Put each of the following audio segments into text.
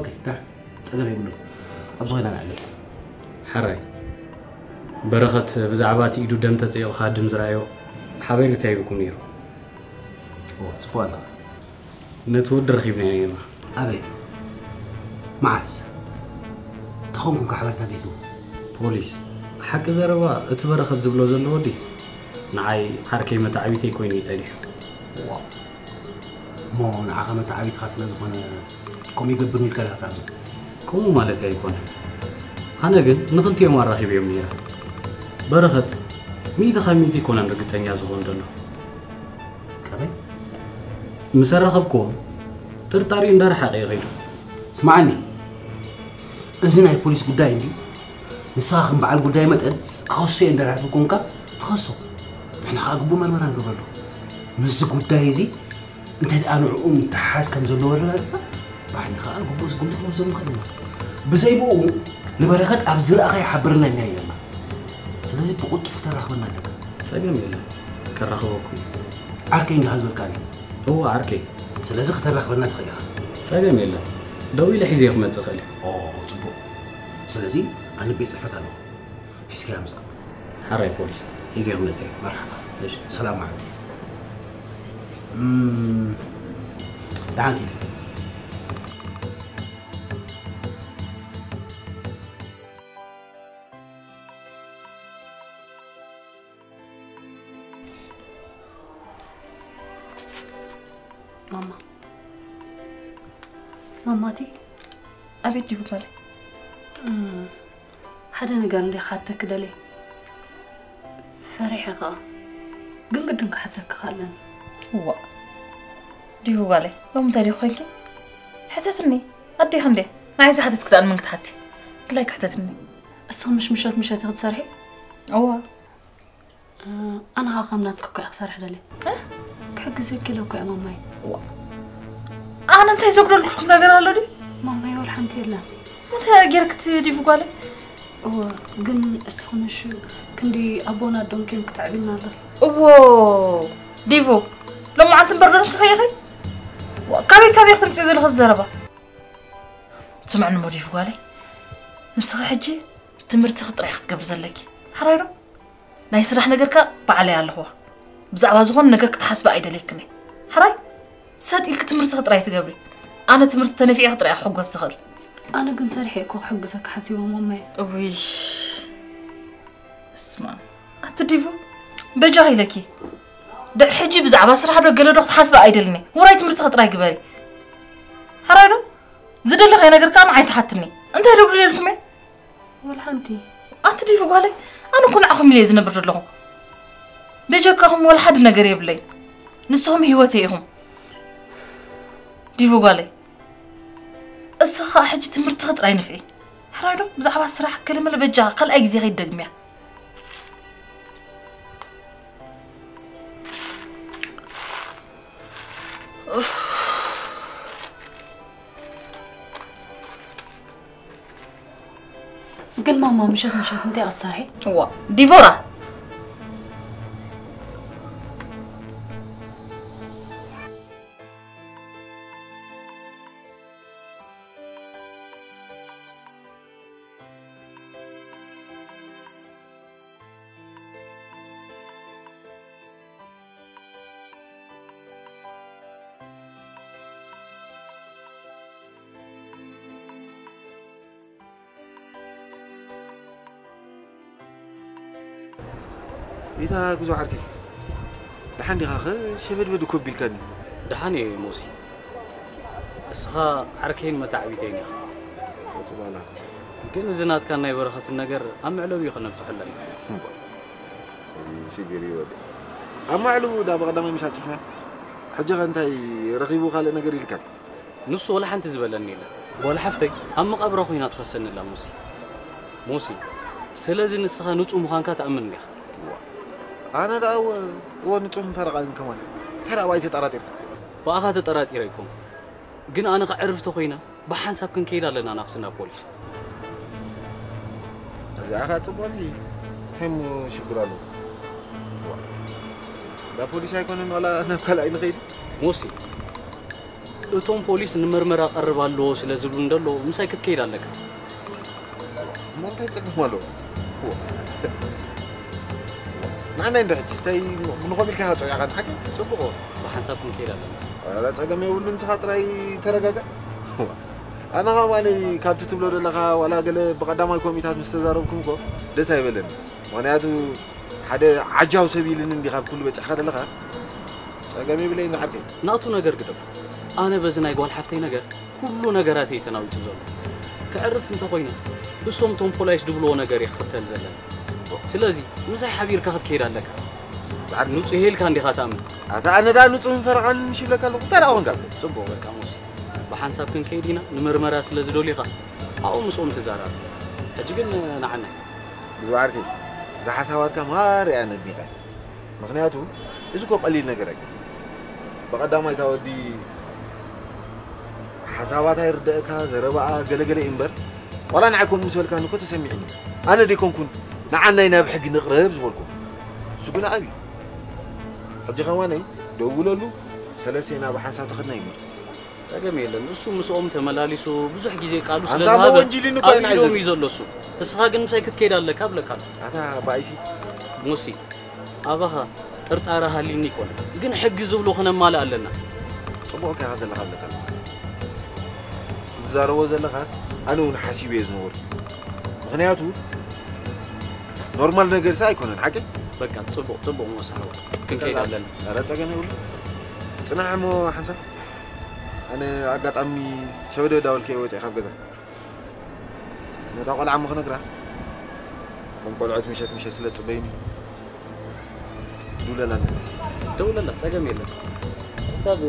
ኦኬ፣ ዳ፣ ጸገም የብሉን። ኣብዚ ኮይና ንዕለል። ሕራይ፣ በረኸት ብዛዕባ እቲ ኢዱ ደም ተጸይቑ ክሃድም ዝረኣዮ ሓበሬታ ሂቡኩም ነይሩ። ኦ፣ ጽቡቕ ኣለኻ። ነቲ ወዲ ረኺብናዮ ኢና። ኣበይ? መዓስ? ተኾንኩም ከ ሓበሬታ እንዴት ነው? ፖሊስ፣ ሓቂ ዘረባ እቲ በረኸት ዝብሎ ዘሎ ወዲ ንዓይ ዓርከይ መታዕቢተይ ኮይኑ እዩ ጸኒሑ። ዋው። እሞ ንዓኻ መታዕቢትኻ ስለ ዝኾነ ከምኡ ይገብር ኢልካ ዲኻ ትኣምን? ከምኡ ማለት ኣይኮነን። ኣነ ግን ንኽልቲኦም ኣራኺበዮም ነይረ። በረኸት ሚእቲ ካብ ሚእቲ ኣይኮነን ርግጸኛ ዝኾን ዘሎ። ከመይ? ምስ ኣራኸብክዎ ጥርጣሬኡ እንዳረሓቐ እዩ ከይዱ። ስምዓኒ፣ እዚ ናይ ፖሊስ ጉዳይ እንድዩ። ንስኻ ከም በዓል ጉዳይ መጠን ክኸሶ እየ እንዳረኣኹ ኮንካ ትኸሶ። ንሕና ኸኣ ግቡእ መርመራ ንገብረሉ። ምስዚ ጉዳይ እዚ እንተ ደኣ ንዕኡ ምትሓሓዝ ከም ዘለዎ ኣረጋጊጽና፣ ባዕልና ኸኣ ግቡእ ስጉምቲ ክንወስደሉ ንኽእል ኢና። ብዘይ ብኡ ንበረኸት ኣብ ዝረኣኻዮ ሓብርና ኢና ኢልና። ስለዚ ብቕልጡፍ ክተራኽበና ኣለካ። ጸገም የለን፣ ከራኽበኩም። ዓርከይ እንዲኻ ዝበልካኒ። እወ፣ ዓርከይ። ስለዚ ክተራኽበና ትኽእል ኢኻ። ጸገም የለን፣ ደዊለ ሒዘዮ ክመጽእ እኽእል እየ። ኦ፣ ጽቡቕ። ስለዚ ኣነ ቤት ጽሕፈት ኣለኹ። ሒዝካያ ምጻእ። ሓራይ ፖሊስ፣ ሒዘዮ ክመጽእ እየ። መርሓባ። እሺ። ሰላም መዓልቲ። እም፣ ደሓን ኪድ። ማማ። ማማቲ። ኣቤት ዲቡ ጓለይ። እም፣ ሓደ ነገር እንደ ክሓተኪ ደልየ። ፈሪሐ ኸኣ። ግን ግድን ክሓተኪ ኣለኒ። እዋ። ዲቡ ጓለይ፣ ሎሚ እንታይ ዲኺ ኮይንኪ? ሕተትኒ። ኣዴኺ እንዴ? ንዓይ ዝሓተትኪ ደኣ ንመን ክትሓቲ? ግላይ ክሕተትኒ። እስኺ ምሽ ምሸት ምሸት ኢኺ ትሰርሒ? እዋ። እ፣ ኣነ ኸኣ ከም ናትኪ እኮ እየ ክሰርሕ ደልየ። እ? ክሕግዘኪ ኢለ እኮ እየ ማማይ። ዋ። ኣነ እንታይ ዘጉደልኩልኩም ነገር ኣሎ ድዩ? ማማይ ወላ ሓንቲ የለን። እንታይ ጌርኪ ትዲፉ ጓለይ? እወ፣ ግን እስኺ ንሹ ክንዲ ኣቦን ኣዶን ኬንኪ ተዕብይና ኣለኺ። እዎ፣ ዲፉ፣ ሎማዓንቲ እምበር ዶ ንስኺ ኢኺ? ዋ፣ ካበይ ካበይ ክትምፅዮ ዘለኺ ዘረባ? ስምዕኒ እሞ ዲፉ ጓለይ፣ ንስኺ ሕጂ ትምህርትኺ ጥራይ ክትገብሪ ዘለኪ። ሓራይ ዶ? ናይ ስራሕ ነገርካ ባዕለይ ኣለኹዋ። ብዛዕባ ዝኾነ ነገር ክትሓስቢ ኣይደልየክን እየ። ሕራይ፣ ሰጥ ኢልኪ ትምህርትኺ ጥራይ ትገብሪ። ኣነ ትምህርቲ ተነፊዐ ጥራይ ክሕጎስ ዝኽእል። ኣነ ግን ሰሪሐ እኮ ክሕግዘካ ሓሲበ ማማይ። እውይ፣ እስማ፣ ኣቲ ዲፉ፣ በጃኺ ኢለኪ። ድሕሪ ሕጂ ብዛዕባ ስራሕ ዶ ገለ ዶ ክትሓስቢ ኣይደልን እየ። ውራይ ትምህርትኺ ጥራይ ግበሪ። ሕራይ ዶ? ዝደለኻዮ ነገር ከኣ ንዓይ ትሓትኒ። እንታይ ዶ ጉዲለልኩም እየ? ወላ ሓንቲ። ኣቲ ዲፉ ጓለይ፣ ኣነ እኮ ንዓኹም ኢለ እየ ዝነብር ዘለኹ። በጀካኹም ወላ ሓደ ነገር የብለይ። ንስኹም ህይወተይ ኢኹም። ዲፉ ጓለይ፣ እስኺ ኸኣ ሕጂ ትምህርትኺ ጥራይ ንፍዒ። ሕራይ ዶ? ብዛዕባ ስራሕ ገለመለ በጃ ካልኣይ ግዜ ከይትደግምያ። ግን ማማ፣ ምሸት ምሸት እንታይ ኢኻ ትሰርሒ? እዋ፣ ዲቮራ። ኢታ ጉዞ ዓርከይ፣ ደሓን ዲኻ? ሸበድበድ እኮ ኣቢልካኒ። ደሓን እየ ሞሲ። እስኻ ዓርከይን መታዕቢተይን ኢኻ። ወጽባላ። ግን እዚ ናትካን ናይ በረኸትን ነገር ኣብ መዕለቢኡ ከነብጽሖ ኣለና። እምባ። እዚ ሽግር እዩ ወዲ። ኣብ ማዕሉ ዳ ብቐዳማይ ምሽ ኣጭሕና። ሕጂ ኸ እንታይ ረኺቡ ካልእ ነገር ኢልካ? ንሱ ወላ ሓንቲ ዝበለኒ የለን። ጓል ሓፍተይ ኣብ መቓብራ ኮይና ትኸሰኒ ኣላ ሙሲ። ሙሲ፣ ስለዚ ንስኻ ንጹህ ምዃንካ ትኣምን ኢኻ። ዋ። ኣነ ደኣ እወ፣ እወ ንጹህን ፈረቓንን ከማን። እንታይ ደኣ ባይ ተጠራጢርካ? ብኣኻ ተጠራጢረ ኣይኮንኩን። ግን ኣነ ከዕርፍ ተኾይነ ብሓንሳብ ክንከይድ ኣለና ናብቲ እንዳ ፖሊስ። እዚኣ ኸኣ ጽቡቕ እንጂ እንታይ እሞ ሽግር ኣለዎ? ዋ። እንዳ ፖሊስ ኣይኮነን ዋላ ናብ ካልኣይ ንኸይድ? ሙሲ፣ እቶም ፖሊስ ንምርመራ ቀርብ ኣለዎ ስለ ዝብሉ እንደሎ ምሳይ ክትከይድ ኣለካ። እሞ እንታይ ጸገም ኣለዎ? ንዓናይ እንድሕጅ እንታይ ንኸም ኢልካ ጸውዕኻ ንሓቂ? ጽቡቕ፣ ብሓንሳብ ክንከይድ ኣለና። ኧረ ጸገም የብሉን፣ ንስኻ ጥራይ ተረጋጋእ። ኣነ ኸማኒ ካብቲ ትብሎ ዘለኻ ዋላ ገለ ብቐዳማይ ኮሚታት ምስ ተዛረብኩም እኮ ደስ ኣይበለኒ። ምኽንያቱ ሓደ ዓጃው ሰብ ኢልኒ እንዲ ካብ ኩሉ በጺሕካ ዘለኻ ጸገም የብለይን ዝዓርከይ። ናቱ ነገር ግደፍ። ኣነ በዚ ናይ ጓል ሓፍተይ ነገር ኩሉ ነገራት እዩ ተናዊጹ ዘሎ። ክዕርፍ እንተኾይነ እሶም ቶም ፖላይስ ድብልዎ ነገር እየ ክኽተል ዘለኒ። ስለዚ ምሳይ ሓቢርካ ክትከይድ ኣለካ። ንጹህ ኢልካ እንዲኻ ትኣምን። ኣታ ኣነ ደኣ ንጹህን ፈረቓን ምሽ ይብለካ ኣለኹ። እንታይ ደኣ ኾንካ? ጽቡቕ በቃ ሙሲ። ብሓንሳብ ክንከይድ ኢና ንምርመራ ስለ ዝደልዩኻ ኣብኡ ምስኦም ትዛራረብ። ሕጂ ግን ንዓናይ። ግዝባዓርከይ እዛ ሓሳባትካ ማር እያ ነድኒቐ። ምኽንያቱ እዚ እኮ ቀሊል ነገር ኣይ ብቐዳማይ እታ ወዲ ሓሳባታ ይርደእካ ዘረባኣ ገለገለ እዩ እምበር ዋላ ንዓይ ከምኡ ምስ በልካኒ እኮ ተሰሚዕኒ። ኣነ ደይኮንኩን ንዓናይ ናብ ሕጊ ንቕረብ ዝበልኩ። እሱ ግን ኣብ እዩ። ሕጂ ከማነይ ደውለሉ ሰለስቴና ብሓንሳብ ተኸድና ይመርጽ። ጸገም የለን። እሱ ምስኦም ተመላሊሱ ብዙሕ ግዜ ቃሉ ስለ ኣንታ ዝሃበ ወንጂሊን እኮ ኣብ ኢና ኢዶም ይዘን። እዩ ዘሎ እሱ። እስኻ ግን ምሳይ ክትከይድ ኣለካ እብለካ ኣለኹ። ኣታ ባይሲ ሙሲ ኣባኻ ጥርጣረ ሃልዩኒ ይኮነ ግን ሕጊ ዝብሎ ክነማልእ ኣለና። ጽቡቕ ከኻ ዘለኻ ኣለካ። ዝዛረቦ ዘለኻስ ኣነ እውን ሓሲበ እየ ዝነበርኩ። ምኽንያቱ ኖርማል ነገር ሳ ኣይኮነን ሓቂ። በቃ ጽቡቕ ጽቡቕ መሳሕቦ ክንከይድ ኣለና። ኧረ ጸገም የብሉ። ጽናሕ እሞ ሓንሳብ ኣነ ኣጋጣሚ ሸወደ ዳውልከ ወፂአ ካብ ገዛ ነታ ቆልዓ እሞ ክነግራ እቶም ቆልዑት ምሸት ምሸት ስለ ፅበዩኒ ዱለላ ደውለላ ጸገም የለን ክሳብ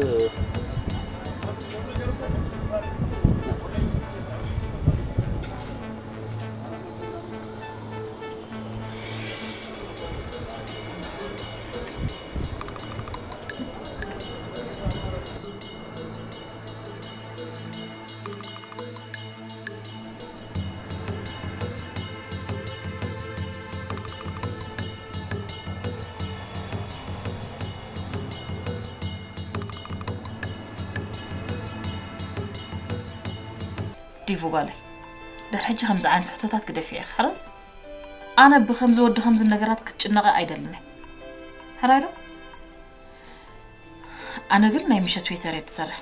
ዲቭ ጓለይ፣ ድሕሪ ሕጂ ከምዚ ዓይነት ሕቶታት ግደፍዮ ኢኺ ሓራይ? ኣነ ብኸምዚ ወዲ ኸምዚ ነገራት ክትጭነቒ ኣይደልን እየ። ሓራይ ዶ? ኣነ ግን ናይ ምሸት ዌይተር እየ ዝሰርሕ።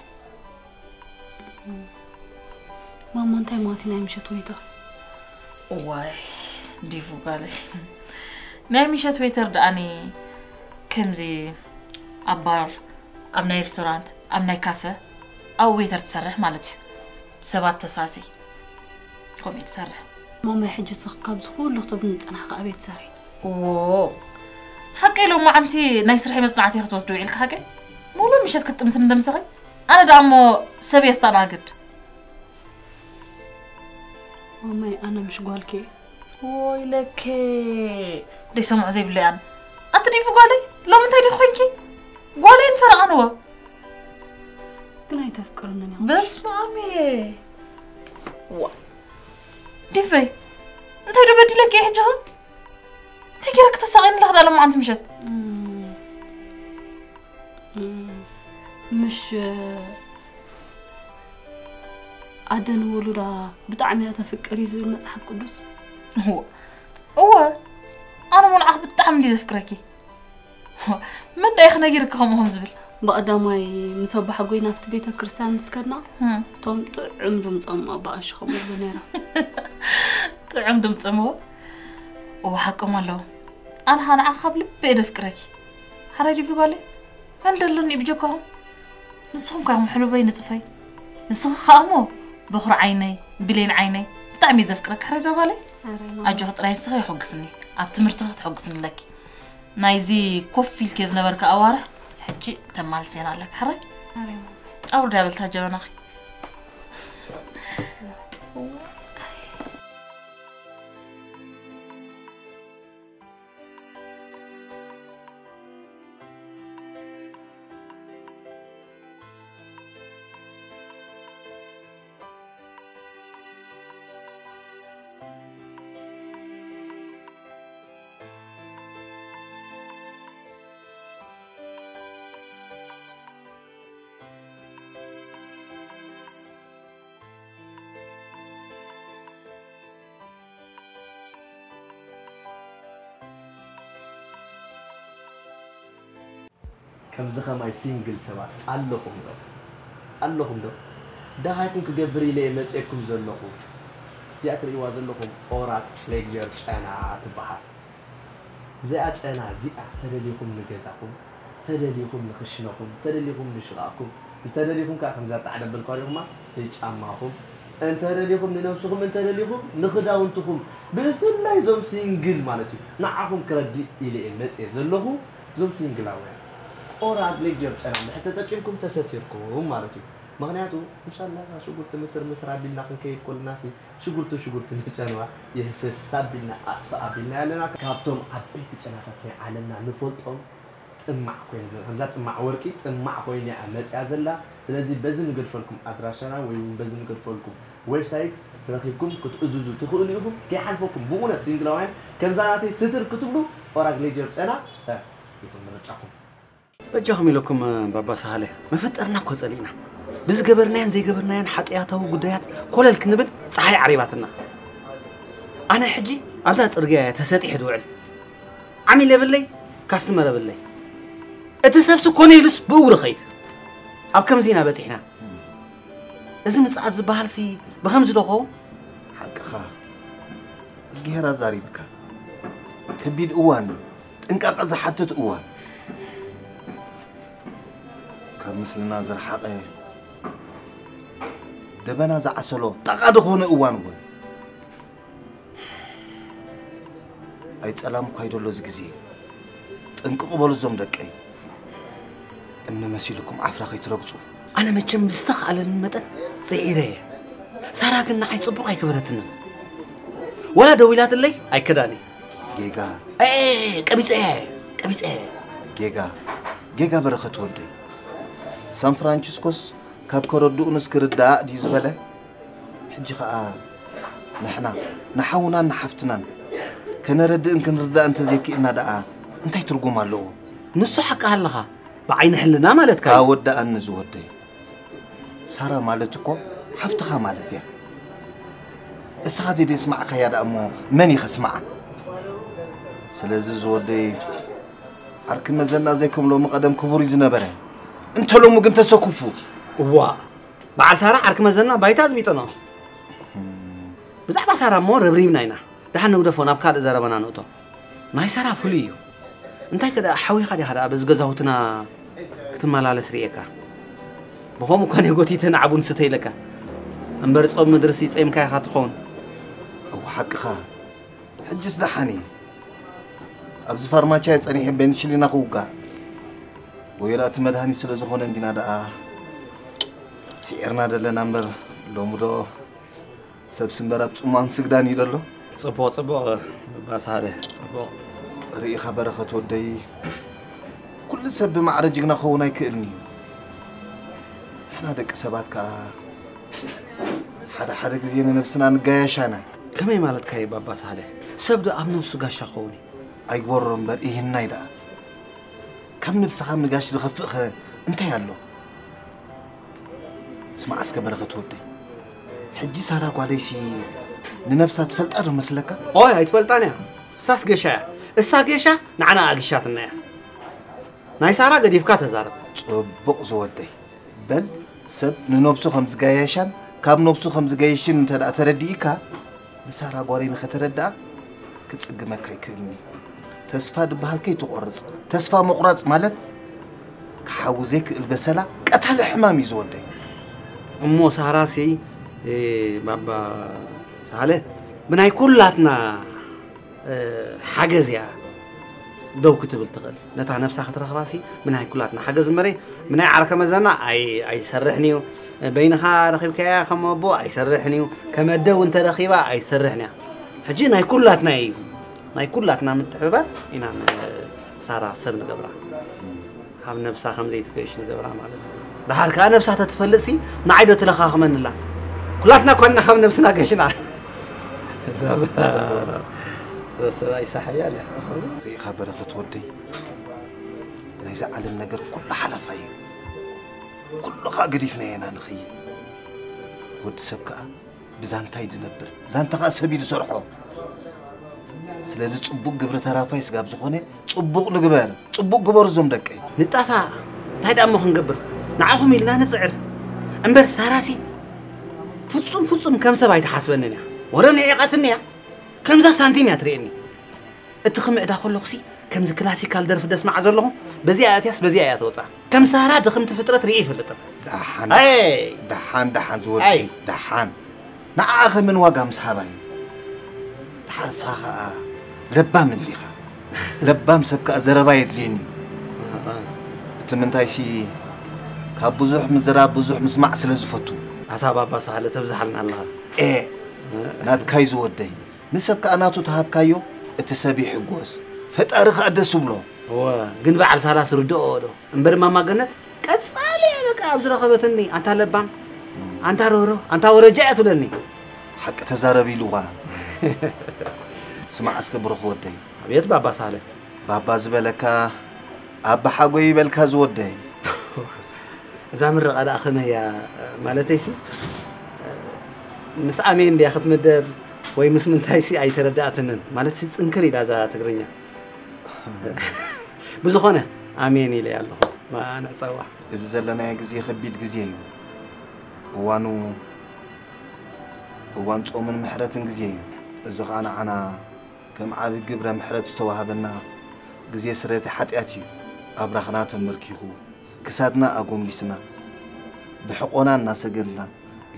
ማማ እንታይ ማለት እዩ ናይ ምሸት ወይተር? እዋይ ዲቭ ጓለይ፣ ናይ ምሸት ዌይተር ደኣኒ ከምዚ ኣብ ባር፣ ኣብ ናይ ሬስቶራንት፣ ኣብ ናይ ካፈ ኣብኡ ዌይተር ትሰርሕ ማለት እዩ። ሰባት ተሳሲ ከምኡ እዩ ትሰርሕ። ማማይ ሕጂ ስኽ ካብዚ ኩሉ ክትብልኒ ዝጸናሕካ ኣበይ ትሰርሒ? እዎ ሓቀይ ሎማዓንቲ ናይ ስርሐይ መጽናዕቲ ክትወስዲ ውዒልካ ሓቀይ ሙሉእ ምሸት ክትጥምትኒ ደምሰኺ። ኣነ ደኣ እሞ ሰብ የስተኣናግድ። ማማይ ኣነ ምሽ ጓልኪ። ወይለኬ ደይ ሰምዖ ዘይብለይ ኣነ። ኣቲ ዲፉ ጓለይ ሎም እንታይ ዲኹ ኮንኪ? ጓለይ ንፈረቓንዎ። ግን ኣይተፍቅርንን እያ። በስመ ኣም እየ። ዋ ዲፈይ እንታይ ዶ በዲለኪ እየ ሕጂ ኸ? እንታይ ገይረ ክተሳቐይኒ ኣለኺ ዳ ሎማዓንቲ ምሸት? ምሽ ኣደ ንውሉዳ ብጣዕሚ እያ ተፍቅር እዩ ዝብል መፅሓፍ ቅዱስ። እወ እወ ኣነ ሞ ንዓኺ ብጣዕሚ እንድየ ዘፍቅረኪ። መን ዳ ኢኺ ነጊርኪ ከምኡ ከም ዝብል? ብቐዳማይ ምስ ኣቦሓጎይ ናብቲ ቤተ ክርስቲያን ምስ ከድና እም፣ እቶም ጥዑም ድምፆም ኣባ ኣሽ ከምኡ ይብሉ ነይሮም። ጥዑም ድምፂ እሞ እወ ሓቆም ኣለዎ። ኣነ ኸዓ ንዓኺ ካብ ልቢ እየ ዘፍቅረኪ። ሓራይ ድዩ ጓለይ? መን ደሎኒ ብጀካኹም? ንስኹም ከ ሕሉፈይ ንጽፈይ። ንስኺ ከኣ እሞ በኹሪ ዓይነይ፣ ብሌን ዓይነይ፣ ብጣዕሚ እየ ዘፍቅረኪ ሕራይ ዞባለይ። ኣጆኺ ጥራይ ንስኺ የሐጉስኒ፣ ኣብ ትምህርትኺ ክትሐጉስኒ ኣለኪ። ናይዚ ኮፍ ኢልኪ ዝነበርኪ ኣዋርሕ ሕጂ ተማልስየን ኣለኪ ሕራይ። ኣውርድያ በልታ ጀበናኺ። ከምዚ ኸማይ ሲንግል ሰባት ኣለኹም ዶ? ኣለኹም ዶ? ደሃይኩም ክገብር ኢለ እየ መፅኤኩም ዘለኹ። እዚኣ ትርእይዋ ዘለኹም ኦራል ሌክጀር ጨና ትበሃል። እዚኣ ጨና እዚኣ ተደሊኹም ንገዛኹም፣ ተደሊኹም ንኽሽነኹም፣ ተደሊኹም ንሽቓቕኩም፣ እንተደሊኹም ከዓ ከምዛ እተዓደበልኳ ዲኹማ ንጫማኹም፣ እንተደሊኹም ንነብስኹም፣ እንተደሊኹም ንኽዳውንትኹም፣ ብፍላይ እዞም ሲንግል ማለት እዩ። ንዓኹም ክረድእ ኢለ እየ መፅኤ ዘለኹ። እዞም ሲንግላውያን ኦራል ሌክጀር ጨና እንድሕር ተጠቂምኩም ተሰቲርኩም ማለት እዩ። ምኽንያቱ እንሻላ ሽጉርቲ ምትር ምትር ኣቢልና ክንከይድ ከለናሲ ሽጉርቲ ሽጉርቲ ንጨንዋ የህስስ ኣቢልና ኣጥፍእ ኣቢልና ኣለና። ካብቶም ዓበይቲ ጨናታት ናይ ዓለምና ንፈልጦም ጥማዕ ኮይኑ ዘ- ከምዛ ጥማዕ ወርቂ ጥማዕ ኮይኑ እያ መፅያ ዘላ። ስለዚ በዚ ንገድፈልኩም ኣድራሻና ወይ እውን በዚ ንገድፈልኩም ዌብሳይት ረኺብኩም ክትእዝዙ ትኽእሉ ኢኹም። ከይሓልፈኩም ብእውነት ሲንግላውያን ከምዛ ናተይ ስትር ክትብሉ ኦራል ሌክጀር ጨና እ፣ ይኹን ምርጫኹም። በጃኹም ኢለኩም ባባ ሳህለ፣ መፈጠርና እኮ ጸሊእና። ብዝገበርናዮን ዘይገበርናዮን ሓጢኣታዊ ጉዳያት ኮለል ክንብል ጸሓይ ዓሪባትና። ኣነ ሕጂ ኣብዛ ጽርግያ እየ ተሰጢሐ ድውዕል። ዓሚል የብለይ፣ ካስትመር የብለይ። እቲ ሰብሲ ኮነ ኢሉስ ብእግሩ ኸይድ። ኣብ ከምዚ ኢና በጺሕና። እዚ ምጽኣት ዝበሃልሲ ብኸምዚ ዶ ኸውን? ሓቅኻ። እዝግሄር ኣዛሪብካ። ከቢድ እዋን እዩ። ጥንቃቐ ዝሓትት እዋን። ካብ ምስልና ዝረሓቐ ደበና ዝዓሰሎ ጣቓ ዝኾነ እዋን እውን። ኣይጸላም እኳ ይደሎ እዚ ግዜ። ጥንቅቕ በሉ እዞም ደቀይ። እምኒ መሲልኩም ዓፍራ ከይትረግጹ። ኣነ መቸም ብዝተኻእለኒ መጠን ጽዒረ እየ። ሳራ ግን ንዓይ ጽቡቕ ኣይገበረትንን። ወላ ደዊላትለይ ኣይከዳን እየ። ጌጋ። ኤ፣ ቀቢጸ እየ፣ ቀቢጸ እየ። ጌጋ። ጌጋ በረኸት ወደይ። ሳን ፍራንቺስኮስ ካብ ከረድኡንስ ክርዳእ ድዩ ዝበለ? ሕጂ ኸኣ ንሕና ንሓውናን ንሓፍትናን ከነረድእን ክንርዳእ እንተዘይክኢልና ደኣ እንታይ ትርጉም ኣለዎ? ንሱ ሓቂ ኣለኻ። ብዓይኒ ሕልና ማለትካ እዩ። ኣወዳኣኒ ዝወደይ። ሳራ ማለት እኮ ሓፍትኻ ማለት እያ። እስኻ ዘይደስማዕካያ ደኣ እሞ መን እዩ ከስምዓ? ስለዚ ዝወደይ ዓርኪ መዘና ዘይከም ሎሚ ቀደም ክቡር እዩ ዝነበረ። እንተ ሎሚ ግን ተሰኩፉ። እዋ፣ በዓል ሳራ ዓርኪ መዘና ባይታ ኣዝሚጠኖ። ብዛዕባ ሳራ እሞ ረብሪብና ኢና። ደሓን ንግደፎ፣ ናብ ካልእ ዘረባና ንእቶ። ናይ ሳራ ፍሉይ እዩ። እንታይ ከ ደኣ ሓዊኻ ዲኻ ደኣ በዚ ገዛውትና ክትመላለስ ርእየካ? ብኸምኡ እኳ እየ ጎቲተ ንዓቡን ስተ ኢለካ። እምበር ጾም ምድርሲ ጸይምካ ኢኻ ትኸውን። እው ሓቅኻ። ሕጅስ ደሓን እየ። ኣብዚ ፋርማቻ እየ ጸኒሐ ቤንሽሊና ክውጋእ። ወዮ ደኣ እቲ መድሃኒት ስለ ዝኾነ እንዲና ደኣ ስዒርና ደለና እምበር ሎሚ ዶ ሰብሲ እምበር ኣብ ጽሟን ስግዳን እዩ ደሎ። ጽቡቕ፣ ጽቡቕ፣ ባሳለ፣ ጽቡቕ። ርኢኻ በረኸት ወደይ፣ ኩሉ ሰብ ብማዕረ ጅግና ክኸውን ኣይክእልን እዩ። ንሕና ደቂ ሰባት ከኣ ሓደ ሓደ ግዜ ንነብስና ንጋየሻና። ከመይ ማለትካ እዩ ባባ ሳህለ? ሰብ ዶ ኣብ ነብሱ ጋሻ ክኸውን እዩ? ኣይግበሮ እምበር ኢሂናይ ደኣ። ካብ ነብስኻ ምጋሽ ዝኸፍእ ኸ እንታይ ኣሎ? ስማዕ እስከ በረኸት ወደይ፣ ሕጂ ሳራ ጓለይሲ ንነብሳ ትፈልጣ ዶ መስለካ? ኦይ ኣይትፈልጣን እያ። እሳስ ገሻ እያ። እሳ ገሻ ንዓና ኣግሻትና እያ። ናይ ሳራ ገዲፍካ ተዛረብ። ጽቡቕ ዝወደይ። በል ሰብ ንነብሱ ከም ዝጋየሻን ካብ ነብሱ ከም ዝገይሽን እንተ ደኣ ተረዲእካ ንሳራ ጓለይ ንኸተረድኣ ክጽግመካ ኣይክእልን እዩ። ተስፋ ዝበሃል ከይትቖርጽ። ተስፋ ምቑራጽ ማለት ክሓዊ ዘይክእል በሰላ ቀታሊ ሕማም እዩ ዝወደይ። እሞ ሳራሲ፣ እ፣ ባባ ሳለ ብናይ ኩላትና፣ እ፣ ሓገዝ እያ ደው ክትብል ትኽእል። ነታ ነብሳ ክትረኽባሲ ብናይ ኩላትና ሓገዝ እምበረይ ብናይ ዓርከ መዘና ኣይ-፣ ኣይሰርሕን እዩ። በይንኻ ረኺብካያ ከም ኣቦ ኣይሰርሕን እዩ። ከም ኣደ እውን ተረኺባ ኣይሰርሕን እያ። ሕጂ ናይ ኩላትና እዩ። ናይ ኩላትና ምትሕብባር ኢና ንሳራ ሰብ ንገብራ። ካብ ነብሳ ከም ዘይትገሽ ንገብራ ማለት እዩ። ደሓር ከኣ ነብሳ ተትፈልጥሲ ንዓይ ዶ ትለኻኽመንላ? ኩላትና እኳ ኢና ካብ ነብስና ገሽና። ሰብኣይ ሳሕያ ኣለ። ርኢኻ በረኸት ወደይ፣ ናይዚ ዓለም ነገር ኩሉ ሓላፋይ እዩ። ኩሉ ኸኣ ገዲፍናዮ ኢና ንኸይድ። ወዲ ሰብ ከኣ ብዛንታ እዩ ዝነብር። ዛንታ ኸኣ ሰብ እዩ ዝሰርሖ። ስለዚ ጽቡቕ ግብሪ ተራፋይ ስጋብ ዝኾነ ጽቡቕ ንግበር። ጽቡቕ ግበሩ እዞም ደቀይ። ንጠፋእ፣ እንታይ ደኣ እሞ ክንገብር? ንዓኹም ኢልና ንጽዕር። እምበር ሳራሲ ፍጹም ፍጹም ከም ሰብ ኣይትሓስበንን እያ። ወረ ንዒቐትኒ እያ። ከምዛ ሳንቲም እያ ትርእየኒ። እቲ ክምዕዳ ከለኹሲ ከምዚ ክላሲካል ደርፊ ደስማዓ ዘለኹ፣ በዚኣ ኣትያስ በዚኣ እያ ትወጻ። ከም ሳራ ድኽምቲ ፍጥረት ርእየ ይፈልጥን። ደሓን፣ ኣይ! ደሓን፣ ደሓን ዝወደይ፣ ኣይ! ደሓን። ንዓኣ ከመን ዋጋ ምስ ሃባ እዩ። ደሓር ንስኻ ኸኣ ለባም እንዲኻ። ለባም ሰብ ከኣ ዘረባ የድልየኒ። እቲ ምንታይሲ ካብ ብዙሕ ምዝራብ ብዙሕ ምስማዕ ስለ ዝፈቱ። ኣታ ባባ ሳህለ ተብዝሓልና ኣለኻ። ኤ፣ ናትካይ ዝወደይ። ንሰብ ከኣ ናቱ ተሃብካዮ፣ እቲ ሰብ ይሕጎስ። ፈጣሪ ከኣ ደስ ይብሎ። እወ፣ ግን በዓል ሳላስ ርድኦ ዶ? እምበር ማማ ገነት ቀጻሊ እያ በቃ ኣብ ዝረኸበትኒ። ኣንታ ለባም፣ ኣንታ ሮሮ፣ ኣንታ ወረጃ እያ ትብለኒ። ሓቂ ተዛረብ ኢልዋ። ስማዕ እስከ ብሩኽ ወደይ። ኣቤት ባባ ሳህለ። ባባ ዝበለካ ኣባ ሓጎይ ይበልካ ዝወደይ። እዛ ምርቓ ደኣ ከመይ እያ? ማለተይሲ፣ ምስ ኣሜን ድያ ክትምደብ ወይ ምስ ምንታይሲ ኣይተረድኣትንን። ማለትሲ ጽንክር ኢላ እዛ ትግርኛ። ብዝኾነ ኣሜን ኢለ ኣለኹ። ማ-፣ ንዕጸዋ። እዚ ዘለናዮ ግዜ ከቢድ ግዜ እዩ። እዋኑ፣ እዋን ጾምን ምሕረትን ግዜ እዩ። እዚ ኸኣ ንዓና ከም ዓቢ ግብረ ምሕረት ዝተዋህበና ግዜ ስረቲ ሓጢኣት እዩ። ኣብራኽና ተመርኪኹ፣ ክሳድና ኣጎንቢስና፣ ብሕቖና እናሰገድና፣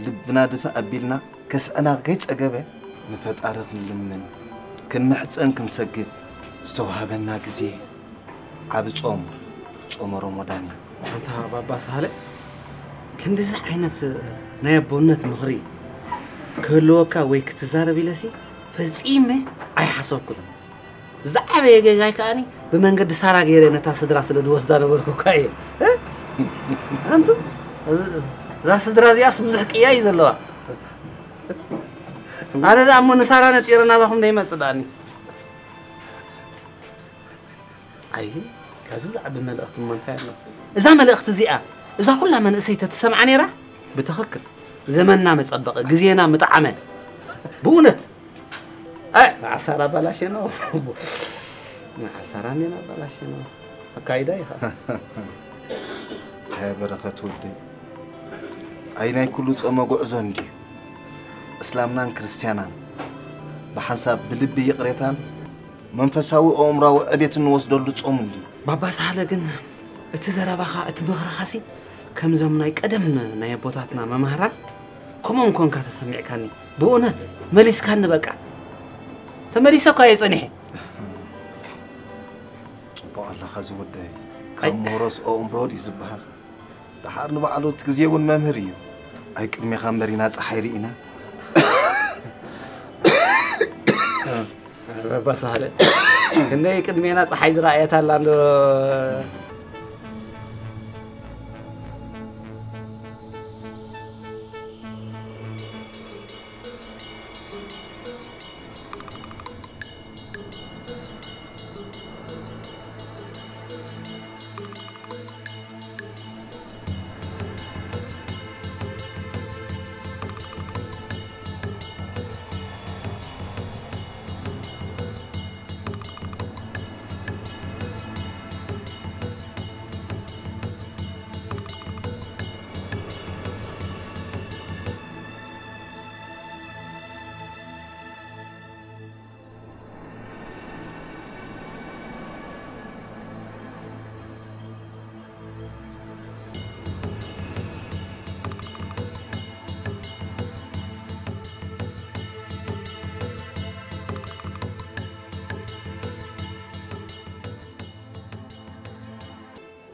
ልብና ድፍእ ኣቢልና ከስዐና ከይጸገበ ንፈጣሪ ክንልምን፣ ክንምሕጸን፣ ክንሰግድ ዝተዋህበና ግዜ ዓቢ ጾም፣ ጾመ ሮሞዳን እዩ። ኣንታ ባባ ሳህለ፣ ክንድዚ ዓይነት ናይ ኣቦነት ምኽሪ ክህልወካ ወይ ክትዛረብ ኢለሲ ፈጺመ ኣይሓሰብኩን። ዝዓበየ ጌጋይ ከኣኒ ብመንገዲ ሳራ ገይረ ነታ ስድራ ስለ ዝወስዳ ነበርኩ እኳ እየ። እ? ኣንቱም፣ እዛ ስድራ እዚኣስ ብዙሕ ቅያ እዩ ዘለዋ። ኣነ ደኣ እሞ ንሳራ ነጢረ ናባኹም ደይመጽእ ደኣኒ። ኣይ፣ ካብዚ ዝዓቢ መልእኽቲ እሞ እንታይ ኣሎ? እዛ መልእኽቲ እዚኣ፣ እዛ ኩላ መንእሰይ ተትሰምዓ ነይራ፣ ብትኽክል ዘመንና መጸበቐ፣ ግዜና ምጠዓመ። ብእውነት። ኣይ፣ መዓሳራ ባላሸ ነው። መዓሳራ ኔና ባላሸ ነው። ኣካይዳ ኢኻ። ኣይ በረኸት ወደይ፣ ኣይ ናይ ኩሉ ጾመ ጉዕዞ እንድዩ። እስላምናን ክርስትያናን ብሓንሳብ ብልቢ ይቕሬታን መንፈሳዊ ኣእምራዊ ዕቤት እንወስደሉ ጾም እንድዩ። ባባ ሳህለ ግን እቲ ዘረባኻ፣ እቲ ምኽርኻሲ ከምዞም ናይ ቀደም ናይ ኣቦታትና መማህራን ከምኦም ኮንካ ተሰሚዕካኒ። ብእውነት መሊስካኒ በቃ። ተመሊሰ እኳ እየ ጸኒሐ። ጽቡቕ ኣለኻ ዝወደይ። ካብ ኣይ። ምሁሮስ ኣእምሮ ድዩ ዝበሃል? ደሓር ንባዕሉ እቲ ግዜ እውን መምህር እዩ። ኣይ ቅድሜኻ እምበር ኢና ጸሓይ ርኢና። ባባ ሳህለ። ክንደይ ቅድሜና ጸሓይ ዝረኣየት ኣላ እንዶ።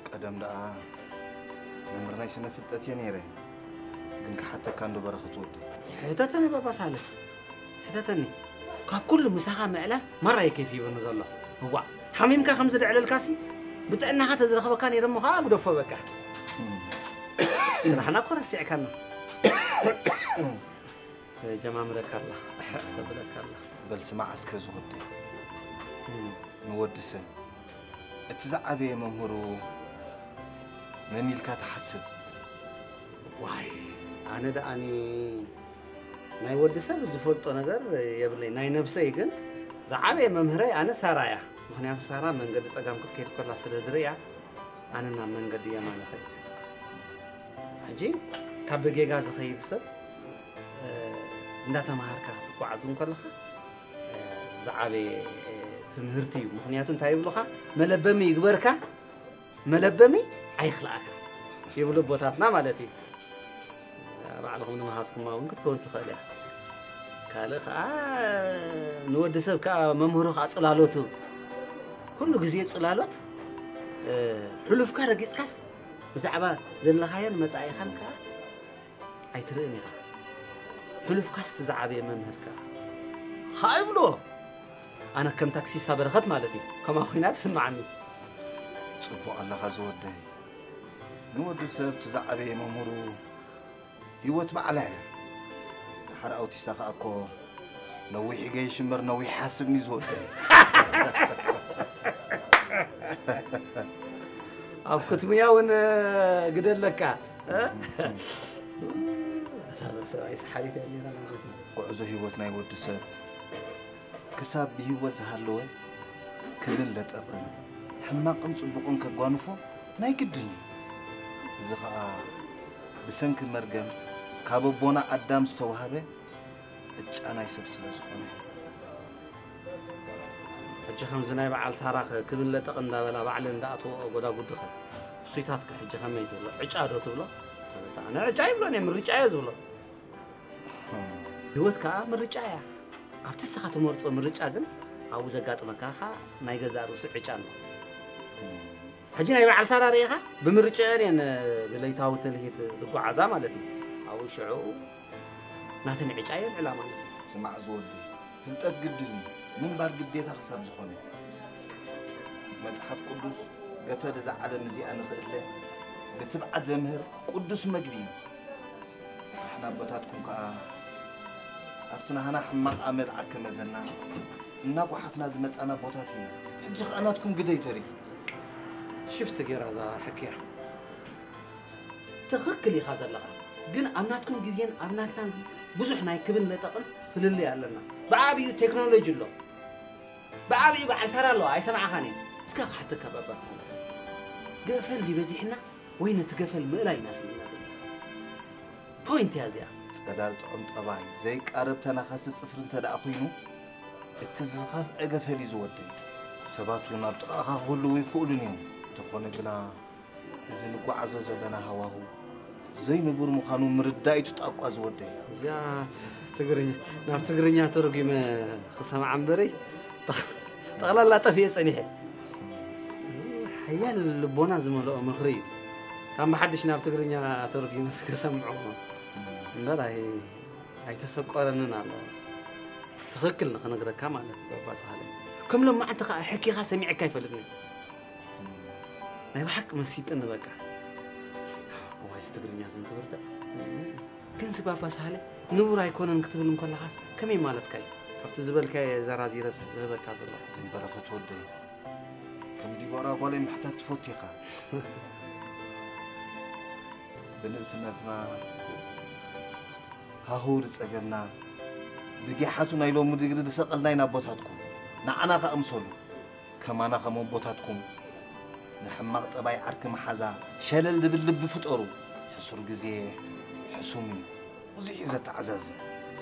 ቀደም ደኣ መምህር ናይ ስነ ፍልጠት እየ ነይረ። ግን ክሓተካ እንዶ በረኸት ወደይ። ሕተተኒ ባባ ሳልሕ፣ ሕተተኒ። ካብ ኩሉ ምሳኻ ምዕላል ማራ እዩ ኬፍ ሂቡኒ ዘሎ። እዋእ፣ ሓሚምካ ከም ዝድዕለልካሲ ብጥዕናኻ ተዝረኽበካ ነይረ እሞ ኸኣ ግደፎ በቃ። ስራሕና እኮ ረሲዕካና። ተጀማምረካ ኣላ፣ ተብለካ ኣላ። በል ስማዕ እስከ ዝወደይ። እም። ንወዲ ሰብ እቲ ዝዓበየ መምህሩ መን ኢልካ ትሓስብ? ዋይ፣ ኣነ ደኣኒ ናይ ወዲ ሰብ ዝፈልጦ ነገር የብለይ። ናይ ነብሰይ ግን ዝዓበየ መምህረይ ኣነ ሳራ እያ። ምኽንያቱ ሳራ መንገዲ ጸጋም ክትከይድ ከላ ስለ ዝርእያ፣ ኣነ ናብ መንገዲ የማነ ኸይድ። ሕጂ ካብ ብጌጋ ዝኸይድ ሰብ እንዳተማሃርካ ክትጓዓዝ እንከለኻ ዝዓበየ ትምህርቲ እዩ። ምኽንያቱ እንታይ ይብሉኻ? መለበሚ ይግበርካ፣ መለበሚ ኣይኽልኣካ ይብሉ ኣቦታትና ማለት እዩ። ባዕልኹም ንምሃዝኩማ እውን ክትከውን ትኽእል እያ። ካልእ ከዓ ንወዲ ሰብ ከዓ መምህሩ ከዓ ፅላሎቱ፣ ኩሉ ግዜ ፅላሎት። ሕሉፍካ ረጊፅካስ ብዛዕባ ዘለኻዮን መፃኢኻን ከዓ ኣይትርእን ኢኻ። ሕሉፍካስ እቲ ዝዓበየ መምህር ከዓ ይብልዎ። ኣነ ከም ታክሲስታ በረኸት ማለት እዩ፣ ከምኣ ኮይና ትስምዓኒ። ፅቡቕ ኣለኻ ዝወደይ። ንወዲ ሰብ እቲ ዝዓበየ መምህሩ ህይወት ባዕላ እያ። ድሓር ኣውቲስታ ከዓ እኮ ነዊሕ ይገይሽ እምበር ነዊሕ ይሓስብ እዩ ዝወደይ። ኣብ ክትሙያ እውን ግደ ኣለካ። እታ ሰብኣይ ሰሓቢት እያ ነይራ ማለት እዩ። ጉዕዞ ህይወት ናይ ወዲ ሰብ ክሳብ ብህይወት ዝሃለወ ክብን ለጠቕን ሕማቕን ጽቡቕን ከጓንፎ ናይ ግድን እዩ። እዚ ኸኣ ብሰንኪ መርገም ካብ ኣቦና ኣዳም ዝተዋህበ ዕጫ ናይ ሰብ ስለ ዝኾነ። ሕጂ ከምዚ ናይ በዓል ሳራ ክብን ለጠቕ እንዳበላ ባዕለን እንዳኣተወኦ ጎዳጉዲ ኸ እሱይታትከ ሕጂ ከመይ ትብሎ? ዕጫ ዶ ትብሎ? ኣነ ዕጫ ይብሎን እየ፣ ምርጫ እየ ዝብሎ። ህይወት ከዓ ምርጫ እያ። ኣብቲ ንስኻ ትመርጾ ምርጫ ግን ኣብኡ ዘጋጥመካ ከዓ ናይ ገዛእ ርእሱ ዕጫ ኣሎ። ሕጂ ናይ በዓል ሳራ ርኢኻ ብምርጫአን እየን ብለይታዊ ትልሂት ዝጓዓዛ ማለት እዩ። ኣብኡ ሽዑ ናተን ዕጫ የልዕላ ማለት እዩ። ስማዕ ዝወዲ፣ ፍልጠት ግድን እዩ፣ ምንባር ግዴታ ክሳብ ዝኾነ። መጽሓፍ ቅዱስ ገፈል እዛ ዓለም እዚኣ ንኽእለ ብትብዓት ዘምህር ቅዱስ መግቢ እዩ። ንሕና ኣቦታትኩም ከኣ ኣብቲ ናህና ሕማቕ ኣመል ዓርከ መዘና እናጓሓፍና ዝመጻና ኣቦታት ኢና። ሕጂ ከኣ ናትኩም ግደይ ተሪፉ። ሽፍቲ ገይራ እዛ ሕክያ። ትኽክል ኢኻ ዘለኻ፣ ግን ኣብ ናትኩም ግዜን ኣብ ናትናን ብዙሕ ናይ ክብን ለጠቕን ፍልልይ ኣለና። ብዓብዩ ቴክኖሎጂ ኣሎ፣ ብዓብዩ በዓል ሰራ ኣለዋ። ኣይሰማዕኻን እየ። እስከ ክሓተካ ባባስ ማለት ገፈል ድዩ በዚሕና ወይ ነቲ ገፈል ምእላይ ኢና ስኢንና ዘለና? ፖይንት እያ እዚኣ። ጸዳል ጥዑም ጠባይ ዘይቃረብ ተናኻሲ ጽፍሪ እንተ ደኣ ኮይኑ፣ እቲ ዝኸፍአ ገፈል እዩ ዝወደይ። ሰባት እውን ኣብ ጥቓኻ ክህልዉ ይኽእሉን እዮም። እንተኾነ ግና፣ እዚ ንጓዓዞ ዘለና ሃዋሁ ዘይንቡር ምዃኑ ምርዳእ እዩ እቲ ጣቋ ዝወደይ። እዚኣ ትግርኛ፣ ናብ ትግርኛ ተርጒመ ክሰምዓ እምበረይ፣ ጠቕላላ ጠፊኤ ጸኒሐ። ሓያል ልቦና ዝመልኦ ምኽሪ እዩ። ካብ ብሓድሽ ናብ ትግርኛ ተርጒመ ክሰምዖ እምበር ኣይ-፣ ኣይተሰቆረንን ኣሎ። ትኽክል ንኽነግረካ ማለት እዩ፣ ባባ ሳህለ። ከም ሎማዓንቲ ኸኣ ሕኪኻ ሰሚዐካ ኣይፈልጥን እየ። ናይ ብሓቂ መሲጥኒ በቃ። እዋይ እዚ ትግርኛ ግን ክብርትዕ። ግን እዚ ባባ ሳህለ ንቡር ኣይኮነን ክትብል እንከለኻስ ከመይ ማለትካ እዩ? ካብቲ ዝበልካዮ ዘራዚረ ዝህበካ ዘለኹ። በረኸት ወደይ፣ ከም ዲቦራ ጓለይ ምሕታት ትፈቱ ኢኻ። ብንእስነትና ሃሁ ዝጸገምና፣ ብጊሓቱ ናይ ሎሚ ዲግሪ ዝሰቐልና ኢና ኣቦታትኩም። ንዓና ከኣ ምሰሉ። ከማና ከም ኣቦታትኩም ንሕማቕ ጠባይ ዓርኪ መሓዛ ሸለል ዝብል ልቢ ፍጠሩ። ሕሱር ግዜ ሕሱም እዩ። ብዙሕ እዩ ዘተዓዛዝብ።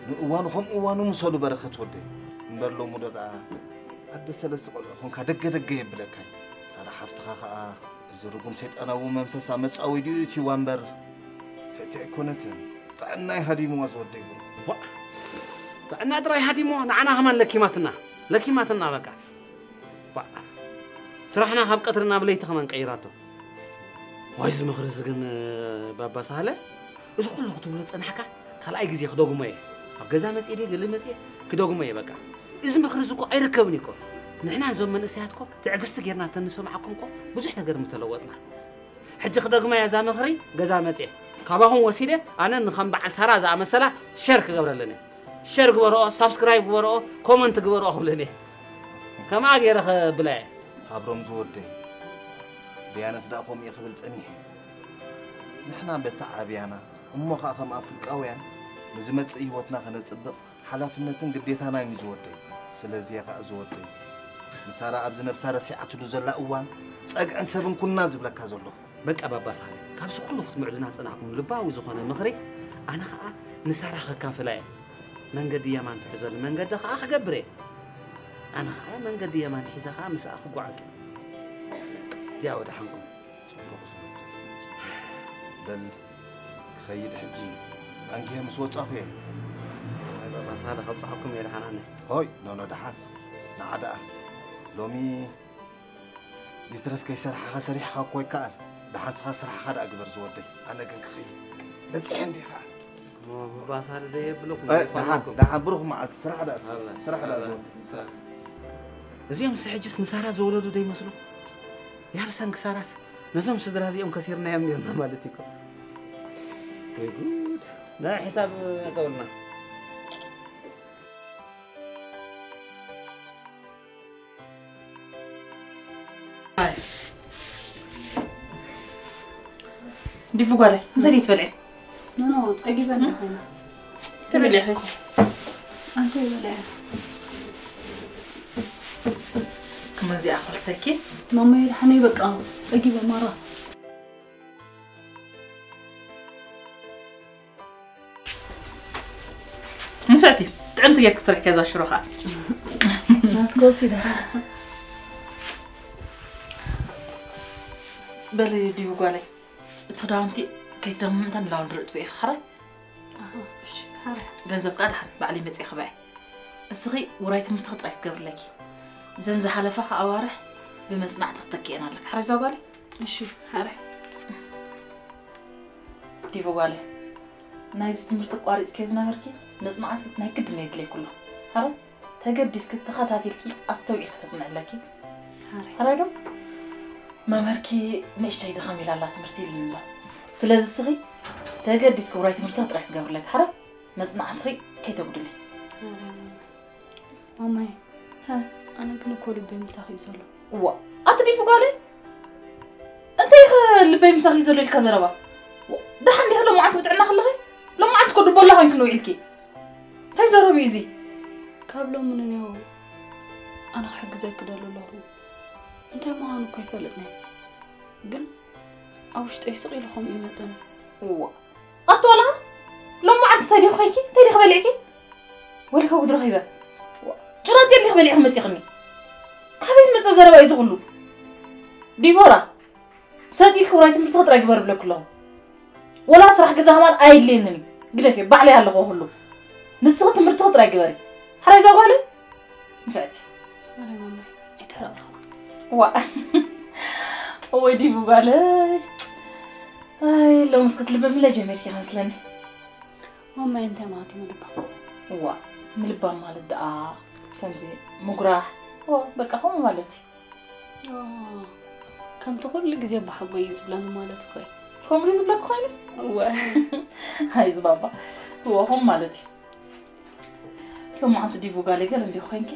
ንእዋኑ ከም እዋኑ ምሰሉ በረኸት ወደይ። እምበር ሎሚ ዶ ደኣ ኣደ ሰለስተ ቆልዑ ኾንካ ደገ ደገ የብለካይ። ሳራ ሓፍትኻ ኸኣ እዚ ርጉም ሰይጣናዊ መንፈሳ መጻወዲኡ እትይዋ እምበር ፍትሕ ኣይኮነትን። ጥዕና እዩ ሃዲምዋ ዝወደይ ብሩኽ። ዋእ! ጥዕና ጥራይ ሃዲምዋ፣ ንዓና ከማን ለኪማትና፣ ለኪማትና በቃ። ዋእ! ስራሕና ካብ ቀትሪ ናብ ለይቲ ከማን ቀይራቶ። ዋይ፣ እዚ ምኽሪ እዚ ግን ባባ ሳህለ፣ እዚ ኩሉ ክትብሎ ዝጸናሕካ ካልኣይ ግዜ ክደግሞ እየ። ኣብ ገዛ መጽየ ድየ ገለ መጽየ ክደግሞ እየ በቃ። እዚ ምኽሪ እዚ እኮ ኣይርከብን እዩ እኮ። ንሕና እዞም መንእሰያት እኮ ትዕግስቲ ጌርና ተንሰምዓኩም እኮ ብዙሕ ነገር ምተለወጥና። ሕጂ ክደግማ እየ እዛ ምኽሪ፣ ገዛ መጽየ ካባኹም ወሲደ ኣነ ንኸም በዓል ሳራ ዝኣመሰላ ሸር ክገብረለን እየ። ሸር ግበርኦ፣ ሳብስክራይብ ግበርኦ፣ ኮመንት ግበርኦ ክብለን እየ። ከምኣ ገይረ ከብላ እየ። ሃብሮም ዝወደይ፣ ብያነስ ደኣ ከምኡ እየ ክብል ጸኒሐ። ንሕና በታ ዓብያና እሞ ኸኣ ከም ኣፍሪቃውያን ንዝመጽእ ህይወትና ከነጽብቕ ሓላፍነትን ግዴታናን እዩ ዝወደይ። ስለዚ እየ ኸኣ ዝወደይ ንሳራ ኣብዚ ነብሳ ረሲዓትሉ ዘላ እዋን ጸግዕን ሰብን ኩና ዝብለካ ዘለኹ። በቃ ባባ ሳለ፣ ካብዚ ኩሉ ክትምዕዱና ዝጸናሕኩም ልባዊ ዝኾነ ምኽሪ፣ ኣነ ኸኣ ንሳራ ከካፍላ እየ። መንገዲ የማን ትሕዘሉ መንገዲ ኸኣ ክገብር እየ። ኣነ ኸኣ መንገዲ የማን ሒዘ ኸኣ ምስኣ ክጓዓዝ እየ። እዚኣ ወደሓንኩም። ጽቡቕ ዝብል። በል ክኸይድ ሕጂ። ኣንጊሀ ምስ ወጻኹ እየ። ኣይ ባባ ሳለ፣ ከብጽሓኩም እየ ደሓን ኣነ። ኦይ፣ ኖኖ ደሓን። ንዓ ደኣ። ሎሚ ይትረፍ ከይሰራሕኻ ሰሪሕኻ እኮ ይከኣል። ደሓን ስኻ ስራሕኻ ደኣ ግበር ዝወደይ። ኣነ ግን ክኸይድ። በጺሐ እንዲኻ። እሞ ባባ ሳለ ደየብለኩም፣ ኣይ፣ ደሓን፣ ዘይፋለኩም። ደሓን ብሩኽ መዓልቲ። ስራሕ ደኣ፣ ኣላ፣ ስራሕ ደኣ ኣላ፣ ዝወደይ። ስራሕ። እዚኦም ሕጅስ ንሳራ ዝወለዱ ደይመስሉ? ያ ብሰንኪ ሳራስ ነዞም ስድራ እዚኦም ከሲርናዮም ነርና ማለት እዩ እኮ። ወይ ጉድ። ናይ ሕሳብ ያጸውልና። ዲፉ ጓለይ፣ ምሳይ ደይትበልዒ? ኖ፣ ኖ፣ ጸጊበ እንተ ኮይና። ትበልዒ ኾይኑ። ኣንተ ይበልዒ። ክመዚኣ ኾልሰኪ? ማማዬ፣ ደሓነይ በቃ፣ ጸጊበ ማራ። ንፍዕቲ፣ ጥዕምቲ ጌርኪ ሰሪሕኪ እዛ ሽሮ ኸኣ። ናትካ ወሲዳ። በሊ ዲቡ ጓለይ፣ እቲ ክዳውንቲ ከይትደምምንተን ላውንድሪ እጥብኢ ኢኻ፣ ሓራይ? ኣሃ፣ እሺ፣ ሓራይ። ገንዘብ ከኣ ደሓን ባዕለይ መጺኤ ክበዐ። እስኺ ውራይ ትምህርትኺ ጥራይ ክትገብርለኪ። ዘን ዝሓለፋ ከኣ ኣዋርሕ ብመጽናዕቲ ክትተክኤን ኣለኪ። ሓራይ እዛ ጓለይ? እሺ፣ ሓራይ። ዲቡ ጓለይ፣ ናይዚ ትምህርቲ ኣቋሪጽክዮ ዝነበርኪ መጽናዕቲ ናይ ግድን የድልየኪ ኣሎ። ሓራይ? ተገዲስኪ ተኸታቲልኪ ኣስተውዒልኪ ተጽንዕለኪ። ሓራይ። ሓራይ ዶ? መምህርኪ ንእሽተይ ድኽም ኢላ ኣላ ትምህርቲ ኢሉኒ ኣሎ። ስለዚ እስኺ ተገዲስኪ ውራይ ትምህርትኺ ጥራይ ክትገብርለኪ። ሓራይ? መጽናዕትኺ ከይተጉድሊ። ሓራይ ማማ። ማማዬ፣ ሃ? ኣነ ግን እኮ ልበይ ምሳኺ እዩ ዘሎ። እዋ፣ ኣቲ ዲፉ ጓለይ፣ እንታይ ኢኸ ልበይ ምሳኺ እዩ ዘሎ ኢልካ ዘረባ? ዋ፣ ደሓን ዲኺ ሎማዓንቲ ብጥዕና ከለኺ? ሎማዓንቲ እኮ ድቦላ ኮይንኪ ንውዒልኪ። እንታይ ዘረባ እዩ እዚ? ካብ ሎሚ ንኔው ኣነ ክሕግዘኪ ደሊ ኣለኹ። እንታይ ምዃኑ እኮ ኣይፈልጥን እየ። ግን ኣብ ውሽጠይ ስቕ ኢሉ ከምኡ ይመጸኒ። እዋ፣ ኣቶ ቆልዓ፣ ሎማዓንቲ እንታይ ዲኺ ኮይንኪ? እንታይ ዲኺ በሊዕኪ? ወልካ ጉድ ረኺበ። ዋ፣ ጭራጥ ዲኺ በሊዕኪ መጺኽኒ? ካበይ ዝመጸ ዘረባ እዩ እዚ ኩሉ? ዲቦራ፣ ሰጥ ኢልኪ ውራይ ትምህርትኺ ጥራይ ግበሪ እብለኪ ኣለኹ። ወላ ስራሕ ገዛ ከማን ኣየድልየንን እዩ። ግደፍዮ፣ ባዕለይ ኣለኹ ኩሉ። ንስኺ ትምህርትኺ ጥራይ ግበሪ። ሓራይ እዛ ጓለይ? ንፍዕቲ። ኣረ ማማይ፣ ኣይተሕረቕርኻ። ዋ። እወ ዲቡ ጓለይ። ኣይ፣ ሎምስ ክትልበምለይ ጀሚርኪ ኢኺ መስለኒ። ማማይ፣ እንታይ ማለት እዩ ምልባም? ዋ፣ ምልባም ማለት ደኣ ከምዚ ምጉራሕ፣ ኦ፣ በቃ ከምኡ ማለት እዩ። ኦ፣ ከምቲ ኩሉ ግዜ ብሓጎይ እዩ ዝብለኒ ማለት እኮ እዩ። ከምኡ ድዩ ዝብለኪ ኮይኑ? እወ። ኣይ፣ እዚ ባባ። እወ፣ ከምኡ ማለት እዩ። ሎማዓንቲ ዲቡ ጋሌ ገለ እንዲኹ ኮይንኪ?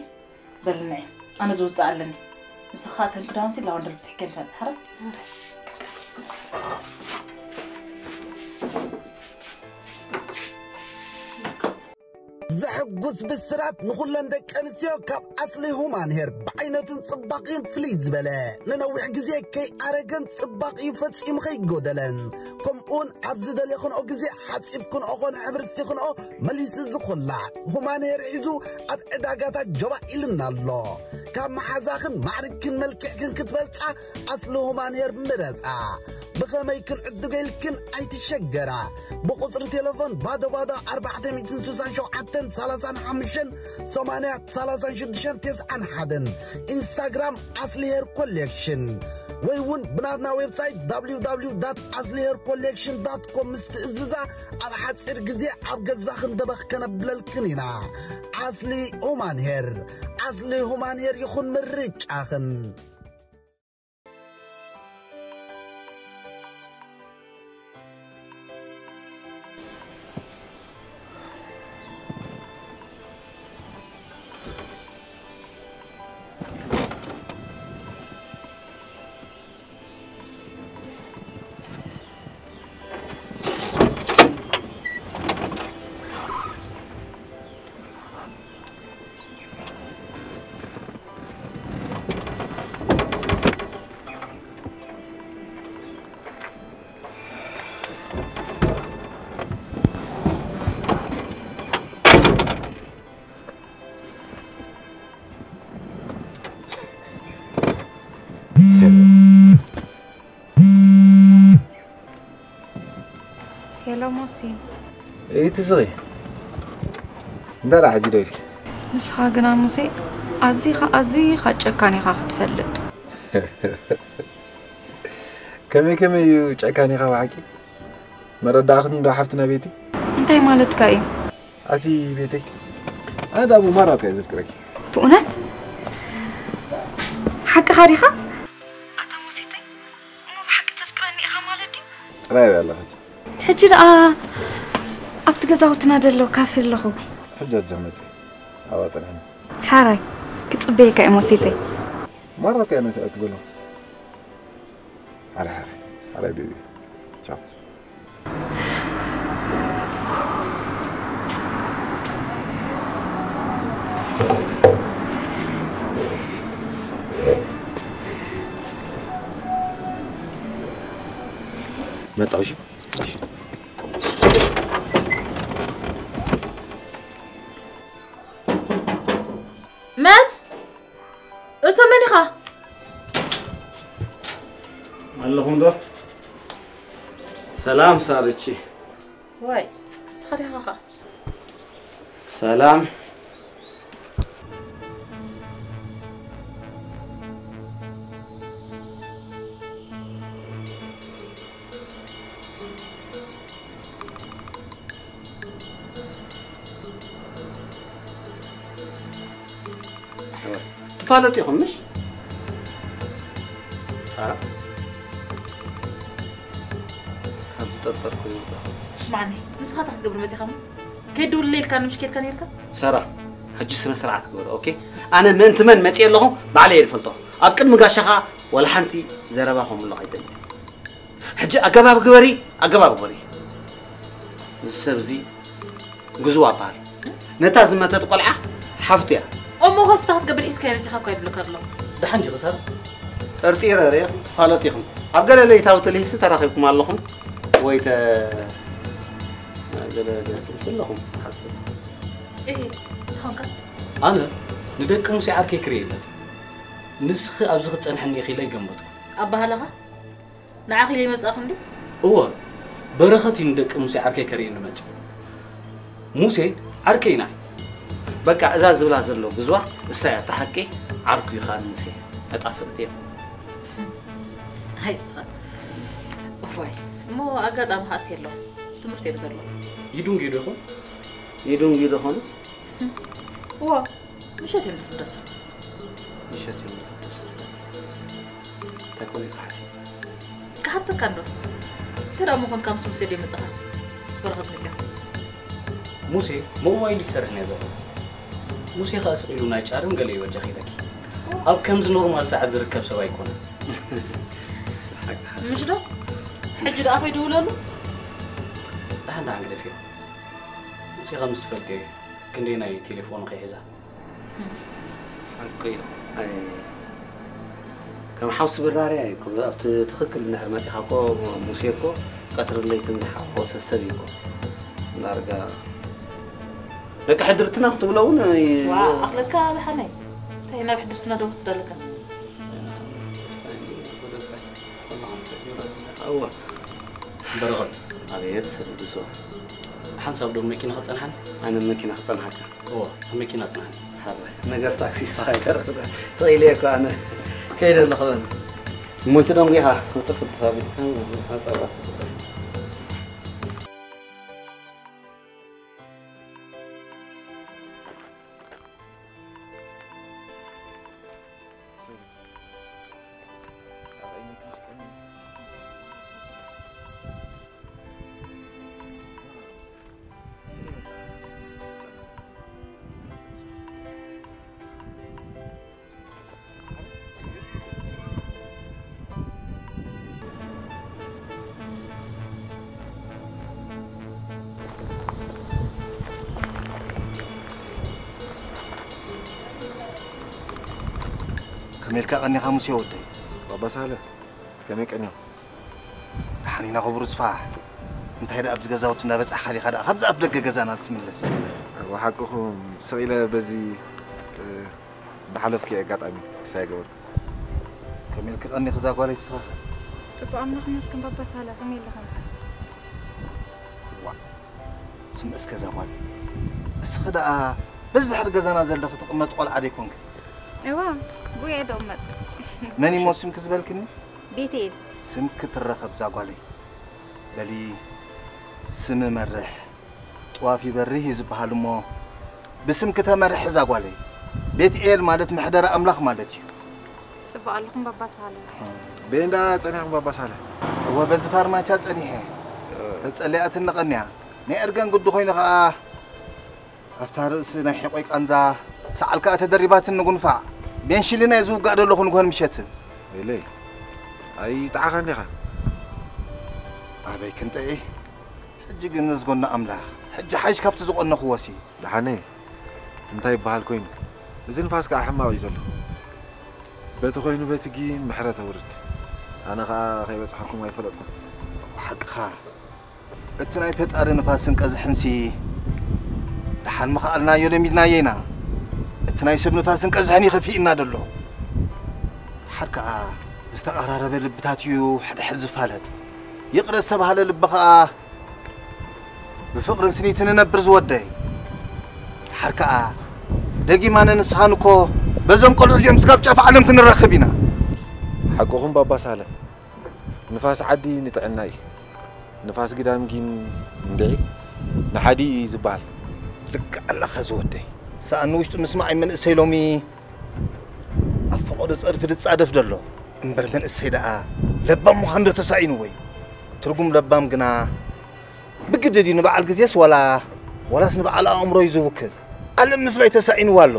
በሊ ንዒ፣ ኣነ ዝውፅእ ኣለኒ። ንስኻ እተን ክዳውንቲ ላውንደሪ ብፂሕከን ፈፅሓረ። ዘሕጉስ ብስራት ንኹለን ደቂ ኣንስትዮ ካብ ኣስሊ ሁማን ሄር። ብዓይነቱን ጽባቕኡን ፍልይ ዝበለ፣ ንነዊሕ ግዜ ከይኣረገን ጽባቕኡ ፈጺሙ ከይጎደለን፣ ከምኡውን ኣብ ዝደለኽንኦ ግዜ ሓጺብ ክንኦ ኾነ ሕብሪ ሲኽንኦ መሊሱ ዝኹላዕ ሁማን ሄር ሒዙ ኣብ ዕዳጋታት ጀባ ኢልና ኣሎ። ካብ መሓዛኽን ማዕርግክን መልክዕክን ክትበልጻ ኣስሊ ሁማን ሄር ምረጻ። ብኸመይ ክንዕድጎ ኢልክን ኣይትሸገራ። ብቁጽሪ ቴሌፎን ባዶ ባዶ ኣርባዕተ ሚእትን ስሳን ሸውዓተን ሰላሳን ሓሙሽተን ሰማንያ ሰላሳን ሽዱሽተን ተስዓን ሓደን፣ ኢንስታግራም ኣስሊ ሄር ኮሌክሽን፣ ወይ እውን ብናትና ዌብሳይት www.aslihaircollection.com ምስ ትእዝዛ ኣብ ሓጺር ግዜ ኣብ ገዛኽን ደበኽ ከነብለልክን ኢና። ኣስሊ ሁማን ሄር፣ ኣስሊ ሁማን ሄር ይኹን ምርጫኽን። ሎሞሲ እይቲ ስኺ እንታይ ደኣ ሕጂ ደልኪ? ንስኻ ግና ሙሴ ኣዚኻ ኣዚኻ ጨካን ኢኻ ክትፈልጥ። ከመይ ከመይ እዩ ጨካን ኢኻ ብሓቂ? መረዳእኽን ዶ ሓፍትና ቤቲ? እንታይ ማለትካ እዩ? ኣቲ ቤተይ ኣነ ዳቡ ማራ እኮ እየ ዘፍቅረኪ። ብእውነት ሓቅኻ ዲኻ? ኣታ ሙሴተይ እሞ ብሓቂ ተፍቅረኒ ኢኻ ማለት ድዩ? ጥራይ በይ ኣለኻ። ሕጂ ደኣ ኣብቲ ገዛውትና ደሎ ካፌ ኣለኹ። ሕጂ ኣጃመቲ ኣብኣ ጸንሐኒ። ሓራይ ክጽበየካ እየ ሞሲተይ። ማራ ከ ነፊዐኪ ዘለኹ። ሓራይ ሓራይ ሓራይ ቤቢ ቻው። መጣሁ እሺ። መን? እቶ መን ኢኻ? ኣለኹም ዶ? ሰላም ሳርቺ። ዋይ እስኻ ዲኻ ኸ? ሰላም። ትፋለጡ ኢኹም ምሽ? ሳራ ካብ ዝጠርጠርኩ ይወጣኹ። ስማዕኒ ንስኻ እንታይ ክትገብር መፂኻ? ከይድውልለ ኢልካ ንምሽኬልካ ነይርካ? ሳራ ሕጂ ስነ ስርዓት ግበሩ ኦኬ? ኣነ ምእንቲ መን መፅየ ኣለኹ ባዕለይ እየ ዝፈልጦ። ኣብ ቅድሚ ጋሻኻ ዋላ ሓንቲ ዘረባ ከምሉ ኣይደልን። ሕጂ ኣገባብ ግበሪ ኣገባብ ግበሪ። እዚ ሰብ እዚ ግዙዋ በሃል። ነታ ዝመተት ቆልዓ ሓፍቱ እያ። እሞ ኸስታ ክትገብር ሒዝካዮ መፂኻ እኳ ይብለካ ኣሎ። ደሓን ዲኺ ሳራ? ጠርጢረ ርኤኹም ትፋለጡ ኢኹም። ኣብ ገለ ለይታዊ ተልሂሲ ተራኺብኩም ኣለኹም ወይ ተ ገለ ገለ ትምስሉ ኣለኹም ሓስብ። እሂ ዝኾንካ ኣነ ንደቂ ሙሴ ዓርከይ ክርኢ ኢለ ንስኺ ኣብዚ ክትጸንሕኒ ኢኺ ኢለ ኣይገመትኩ። ኣባህላኻ ንዓኺ ኢለ ይመጻእኹ እንድዩ። እወ በረኸት እዩ ንደቂ ሙሴ ዓርከይ ከርእየኒ መጺኡ። ሙሴ ዓርከይና እዩ። በቃ እዛ ዝብላ ዘሎ ግዝዋ እሳ እያ እታ ሓቂ። ዓርኩ እዩ ኸኣ ንሙሴ። ዕጣ ፍርቂ እዩ። ኣይስኻ እፎይ እሞ ኣጋጣሚ ኸኣስ የሎ ትምህርቲ እዮም ዘሎ። ይዱንጊ ዶ ይኾን? ይዱንጊ ዶ ኾኑ? እወ ምሸት እዮም ዝፍደሱ። ምሸት እዮም ዝፍደሱ። እንታይ ኮነ ይተሓሲ? ክሓተካ እንዶ እንተ ደኣ ምኾንካ ምስ ሙሴ ድዮ መጻኻ በረኸት መጺኣ። ሙሴ ሞባይል ይሰርሕ ነያ ዘሎ። ሙሴ ኸኣ ስቕ ኢሉ ናይ ጫርን ገለ እዩ በጃኺ ኢለኪ። ኣብ ከምዚ ኖርማል ሰዓት ዝርከብ ሰብ ኣይኮነን። ምሽ ዶ? ሕጂ ደኣ ኸይድውለሉ? ደሓን ደሓን ግደፍዮ። ሙሴ ከምዚ ትፈልጥዮ እዩ። ክንደይ ናይ ቴሌፎኑ ከይሕዛ። ሓቁ እዩ። ኣይ ከም ሓውሲ ብራርያ እዩ እኮ ኣብቲ ትኽክል እንድሕር መፂኻ እኮ ሙሴ እኮ ቀትርን ለይትን ዝሓወሰ ሰብ እዩ እኮ ዳርጋ ደቂ ሕድርትና ክትብሎ እውን ዋ ኣኽለካ ዝሓመይ እንታይ ናብ ሕድርትና ዶ ክወስደለካ እዋ በረኸት ኣቤት ብሶ ሓንሳብ ዶ መኪና ክፀንሓን ኣነ መኪና ክፀንሓካ እዎ መኪና ፅናን ሓራይ ነገር ታክሲ ስታኻ ይተረፈ ስቕ ኢለ እኮ ኣነ ከይደ ኣለኹ በል እሞ እቲ ደንጉኻ ንጥፍ ትኸብል ኣፀባ ከመይ ኢልካ ቀኒኻ ሙሴ ወደይ? ባባ ሳህለ ከመይ ቀኒኹም? ደሓን ኢና ክቡር ዝፋሕ። እንታይ ደኣ ኣብዚ ገዛውቲ እንዳበጻሕካ ዲኻ ደኣ ካብዚ ኣፍ ደገ ገዛና ትምለስ? እወ ሓቅኹም ስቕ ኢለ በዚ እንዳሓለፍኩ እየ ኣጋጣሚ ክሳይ ገበርኩ። ከመይ ኢልኪ ቀኒኺ እዛ ጓለይ ንስኺ ኸ? ጽቡቕ ኣምላኽ ይመስገን ባባ ሳህለ ከመይ ኣለኻ? ስምዒ እስከ እዛ ጓል፣ እስኺ ደኣ በዚ ድሕሪ ገዛና ዘለኺ ትቕመጢ ቆልዓ ዶ ኣይኮንኪ? እዋ፣ ብኡ እየ ዝቕመጥ። መን እዩ እሞ ስምኪ ዝበልክኒ? ቤቴል። ስምኪ ትረኸብ እዛ ጓለይ። በሊ ስሚ መርሕ ጥዋፍ ይበርህ እዩ ዝበሃል እሞ ብስምኪ ተመርሒ እዛ ጓለይ። ቤትኤል ማለት መሕደሪ ኣምላኽ ማለት እዩ። ጽቡቕ ኣለኹም ባባ ሳለ። በየንዳ ጸኒሕኩም ባባ ሳለ? እወ በዚ ፋርማቻ ጸኒሐ። ተጸሊኣትኒ ቀንያ። ናይ እርገን ግዲ ኮይኑ ኸኣ ኣብታ ርእሲ ናይ ሕቆይ ቃንዛ ሰዓል ከኣ ተደሪባትኒ ጉንፋዕ። ቤንሽሊን እየ ዝውጋእ ዘለኹ ንግሆን ምሸትን። ኢለይ ኣይጠዓኻን ዲኻ? ኣበይ ክንጥዒ? ሕጂ ግን ዝጎና ኣምላኽ። ሕጂ ሓይሽ ካብቲ ዝቆነኽዎሲ። ደሓነይ እንታይ ይበሃል ኮይኑ? እዚ ንፋስ ከኣ ሕማቕ እዩ ዘሎ። በቲ ኮይኑ በቲ ግን ምሕረት ኣውርድ። ኣነ ከኣ ከይበጽሐኩም ኣይፈለጥኩን። ሓቅኻ። እቲ ናይ ፈጣሪ ንፋስን ቀዝሕንሲ ደሓን ምኽኣልናዮ ለሚድናዮ ኢና። እቲ ናይ ሰብ ንፋስን ቀዝሕን ይኸፊእና ደሎ። ደሓር ከኣ ዝተቐራረበ ልብታት እዩ ሕድሕድ ዝፋለጥ። ይቕረ ዝተባህለ ልቢ ከኣ ብፍቕርን ስኒትን ንነብር ዝወደይ። ደሓር ከኣ ደጊም ኣነ ንስኻን እኮ በዞም ቆልዑ እዚኦም ስጋብ ጫፍ ዓለም ክንራኸብ ኢና። ሓቅኹም ባባ ሳለ። ንፋስ ዓዲ ንጥዕና እዩ። ንፋስ ግዳም ግን እንድዒ ንሓዲ እዩ ዝበሃል። ልክዕ ኣለኻ ዝወደይ። ሰኣን ንውሽጡ ምስማዕ እዩ መንእሰይ ሎሚ ኣብ ፈቐዶ ጸድፊ ዝጻደፍ ዘሎ። እምበር መንእሰይ ደኣ ለባም ምዃን ዶ ተሳኢንዎ እዩ? ትርጉም ለባም ግና ብግዲ ድዩ ንበዓል ግዜስ ዋላ ዋላስ ንበዓል ኣእምሮ እዩ ዝውክል? ዓለም ምፍላይ ተሳኢንዋ ኣሎ።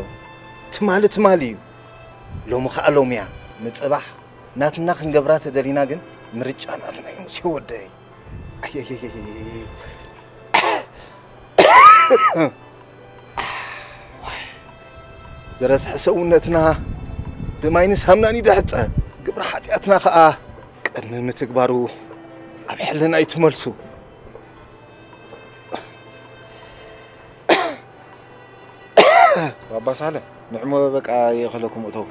ትማሊ ትማሊ እዩ። ሎሚ ኸኣ ሎሚ እያ። ንጽባሕ ናትና ክንገብራ ተደሊና ግን ምርጫ ናትና እዩ ሙሴ ወደይ። ኣየየየየ። ዝረስሐ ሰውነትና ብማይን ሳምናን ይድሕጸ። ግብሪ ሓጢኣትና ኸኣ ቅድሚ ምትግባሩ ኣብ ሕልና እዩ ትመልሱ። ባባ ሳለ ንዕሞ በቃ ይእኸለኩም እተው